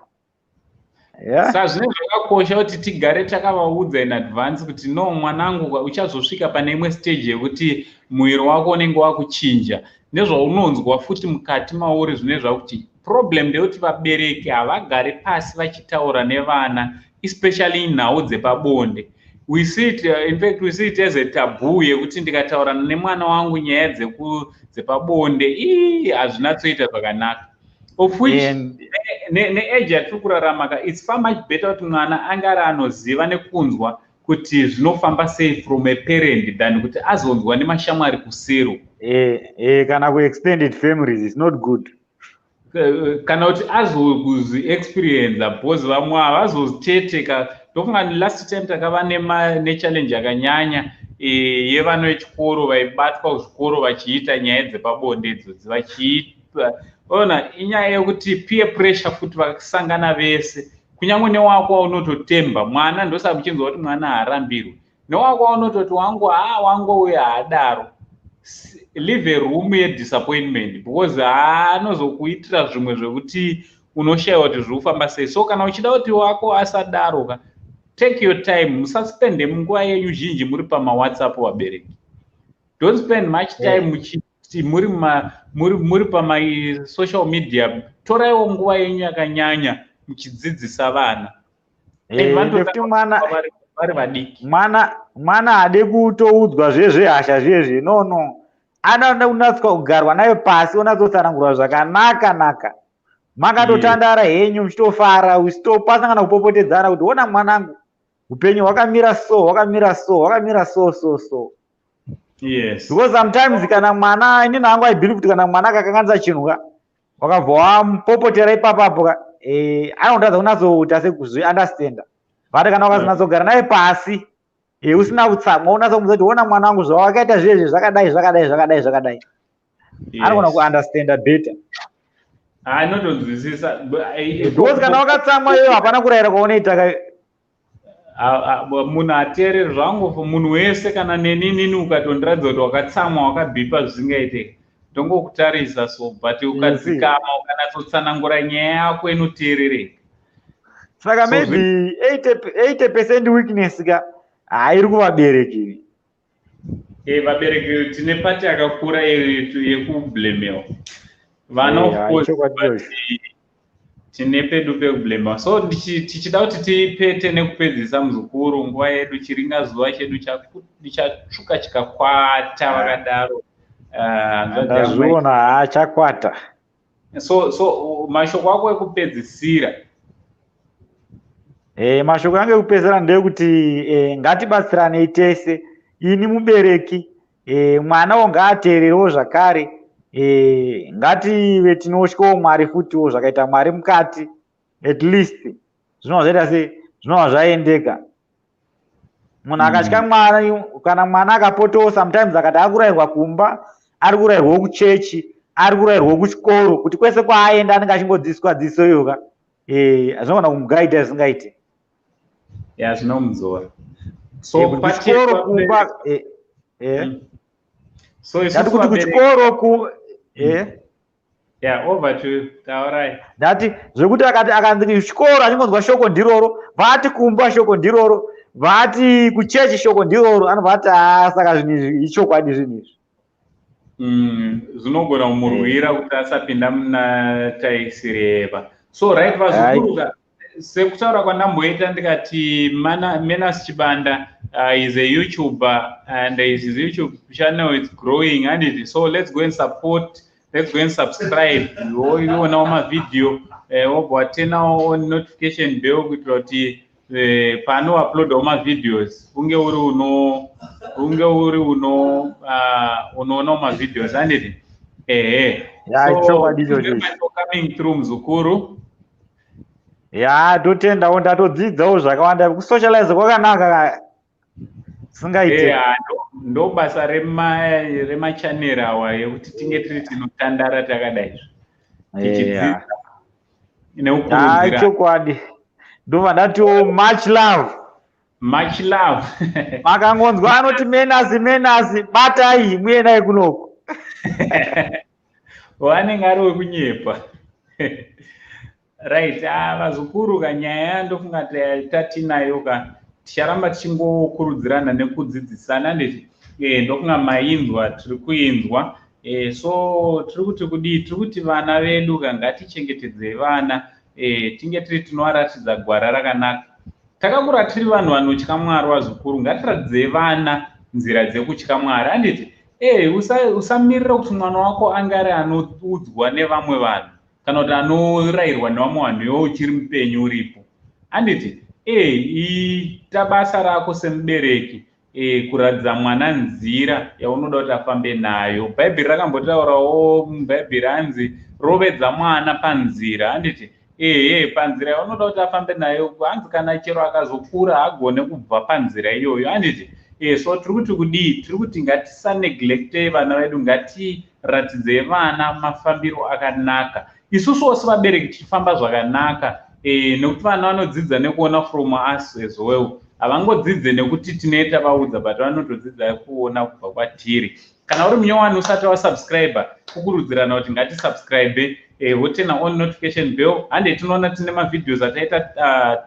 yeah. Saka zvinenge zvakakosha kuti tigare takavaudza in advance kuti no, mwanangu, uchazosvika pane imwe stage yekuti muviri wako unenge wakuchinja nezvaunonzwa futi mukati mauri. Zvine zvakuti problem ndeyekuti vabereki havagari pasi vachitaura nevana, especially nhau dzepabonde. We see it, in fact we see it as a taboo yekuti ndikataura nemwana wangu nyaya dzepabonde, ii, hazvinatsoita zvakanaka, of which neage yatiri kurarama ka, it's far much better kuti mwana ange ari anoziva nekunzwa kuti zvinofamba sei from a parent than kuti azonzwa nemashamwari kusero. Kana kuextended families is not good. Kana kuti azozviexperienza, because vamwe havazoteteka. Ndofunga last time takava nechallenge yakanyanya yevana vechikoro vaibatwa kuzvikoro vachiita nyaya dzepabonde idzodzi vachiita. Ona, inyaya yekuti peer pressure futi, vakasangana vese, kunyange newako waunototemba mwana. Ndosaka muchinzwa kuti mwana haarambirwi. Newako waunototi wangu, haa, wangu uyu haadaro, leave a room yedisappointment, because haanozokuitira zvimwe zvekuti unoshayiwa kuti zviri kufamba sei. So kana uchida kuti wako asadaro ka, take your time. Musaspende nguva yenyu zhinji muri pamaWhatsApp. Vabereki, don't spend much time muri pamasocial media. Toraiwo nguva yenyu yakanyanya muchidzidzisa vana. Nekuti mwana vari vadiki. Mwana haade kutoudzwa zvezvehasha zvezve, no. Anoda kunatswa kugarwa nayo pasi, onatsotsanangurwa zvakanaka naka, makatotandara henyu, muchitofara, usitopasangana kana kupopotedzana, kuti ona mwanangu, upenyu hwakamira so, hwakamira so, hwakamira so, so, so. Because sometimes kana mwana, inini hangu I believe kuti kana mwana akakanganisa chinhu ka, wakabva wamupopotera ipapapo ka, anotadza kunatsoita sekuzviunderstanda. But kana ukazinatsogara naye pasi, usina kutsamwa, unatsomuudza kuti ona mwana wangu, zvawakaita zvezve zvakadai, zvakadai, zvakadai, zvakadai, anogona kuunderstanda better. Anotonzwisisa. Because kana wakatsamwa iyoyo, hapana kurayira kwaunoita ka. Munhu ateereri zvangu, munhu wese, kana neni nini, ukatondiratidza kuti wakatsamwa, wakabhipa zvisingaiteka, ndongokutarisa so. But ukadzikama, ukanatsotsanangura nyaya yako, inoteerereka. Saka maybe 80% weakness ka hairi kuvabereki. Vabereki tine part yakakura yekublemewa. Vana, of course, but tine pedu pekublemewa. So tichida kuti tipete nekupedzisa, muzukuru, nguva yedu, chiringa zuva chedu chatsvuka chikakwata vakadaro. Ndazviona, haachakwata. So mashoko ako ekupedzisira? Mashoko angu ekupedzisira ndeyekuti ngatibatsiranei tese. Ini mubereki, mwanawo ngaateererewo zvakare. Ngative tinotyawo Mwari futiwo, zvakaita Mwari mukati, at least zvinova zvaita sei, zvinova zvaendeka. Munhu akatya Mwari, kana mwana akapotawo sometimes, akati ari kurayirwa kumba, ari kurayirwawo kuchechi, ari kurayirwawo kuchikoro, kuti kwese kwaaenda anenge achingodzidziswa dzidziso iyoka, zvinogona kumugaidha zvisingaiti. Ya, zvinomudzora. So kuchikoro, kumba. So Ndati kuti kuchikoro ku Yeah, over to taurai. Ndati zvekuti akati akanzi kuchikoro achingonzwa shoko ndiroro, vati kumba shoko ndiroro, vati kuchechi shoko ndiroro, anobva ati, "Haa, saka zvinhu izvi ichokwadi zvinhu izvi." Zvinogona kumurwira kuti asapinda muna taisireva. So right, vazukuru, sekutaura kwandamboita ndikati Menas Chibanda is a YouTuber and his YouTube channel is growing, and so let's go and support, let's go and subscribe, woionawo mavhidhiyo, wobva watenawo on notification bell kuitira kuti paanouploadawo mavideos unge uri uno unoonawo mavideos, handiti? Ehe. So coming through, muzukuru. Ya, totendawo, ndatodzidzawo zvakawanda. Kusocialize kwakanaka singaite. Ndo basa remachaneri awa yekuti tinge tiri tinotandara takadai tichidzidza nekukurudzira. Chokwadi, ndobva ndatiwo much love. Much love. Makangonzwa anoti Menasi, Menasi, batai muendai kunoku. Wanenge ari wekunyepa. Right, ah, vazukuru ka, nyaya ndofunga tatinayo ka, ticharamba tichingokurudzirana nekudzidzisana, handiti? Ndofunga mainzwa, tiri kuinzwa. So tiri kuti kudii? Tiri kuti vana vedu ka, ngatichengetedzei vana, tinge tiri tinovaratidza gwara rakanaka. Takakura tiri vanhu vanotya Mwari. Vazukuru, ngatiratidzei vana nzira dzekutya Mwari, handiti? Usamirira kuti mwana wako ange ari anoudzwa nevamwe vanhu kana kuti anorayirwa nevamwe vanhu iwe uchiri mupenyu uripo, handiti? Ita basa rako semubereki kuratidza mwana nzira yaunoda kuti afambe nayo. Bhaibheri rakambotaurawo, mubhaibheri hanzi, "Rovedza mwana panzira," handiti? Ehe, panzira yaunoda kuti afambe nayo. Hanzi kana chero akazokura haagone kubva panzira iyoyo, handiti? So tiri kuti kudii? Tiri kuti ngatisaneglectei vana vedu, ngatiratidzei vana mafambiro akanaka, isusuwo sevabereki tichifamba zvakanaka, nekuti vana vanodzidza nekuona from us as well. Havangodzidze nekuti tinoita vaudza, but vanotodzidza kuona kubva kwatiri. Kana uri munyowani usati wasubscribe, kukurudzirana kuti ngatisubscribe, woturn on notification bell. Hande tinoona tine mavideos ataita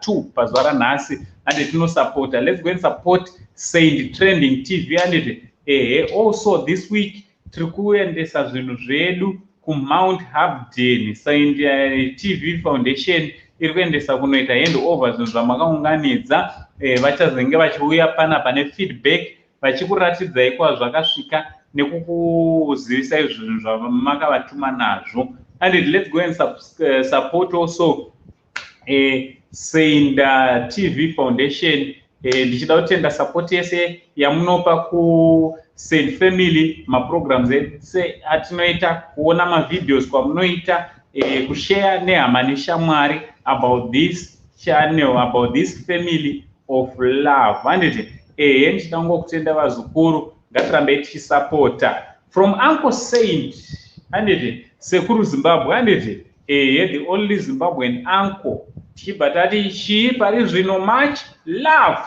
two pazuva ranhasi. Hande tinosupporta, let's go and support Saint Trending TV, handiti? Ehe. Also this week tiri kuendesa zvinhu zvedu kuMount Hampden. Saint TV Foundation iri kuendesa kunoita hand over zvinhu zvamakaunganidza. Vachazenge vachiuya panapa nefeedback, vachikuratidzai kwazvakasvika nekukuzivisai zvinhu zvamakavatuma nazvo. And let's go and support also Saint TV Foundation. Ndichida kutenda support yese yamunopa kuSaint Family, maprograms ese atinoita, kuona mavideos kwamunoita, kushare nehama neshamwari about this channel, about this family of love, handiti? Ehe, ndichida kungokutenda, vazukuru, ngatirambei tichisapota. From Uncle Saint, handiti? Sekuru Zimbabwe, handiti? Ehe, the only Zimbabwean uncle. Tichibva tati chii pari zvino? Much love.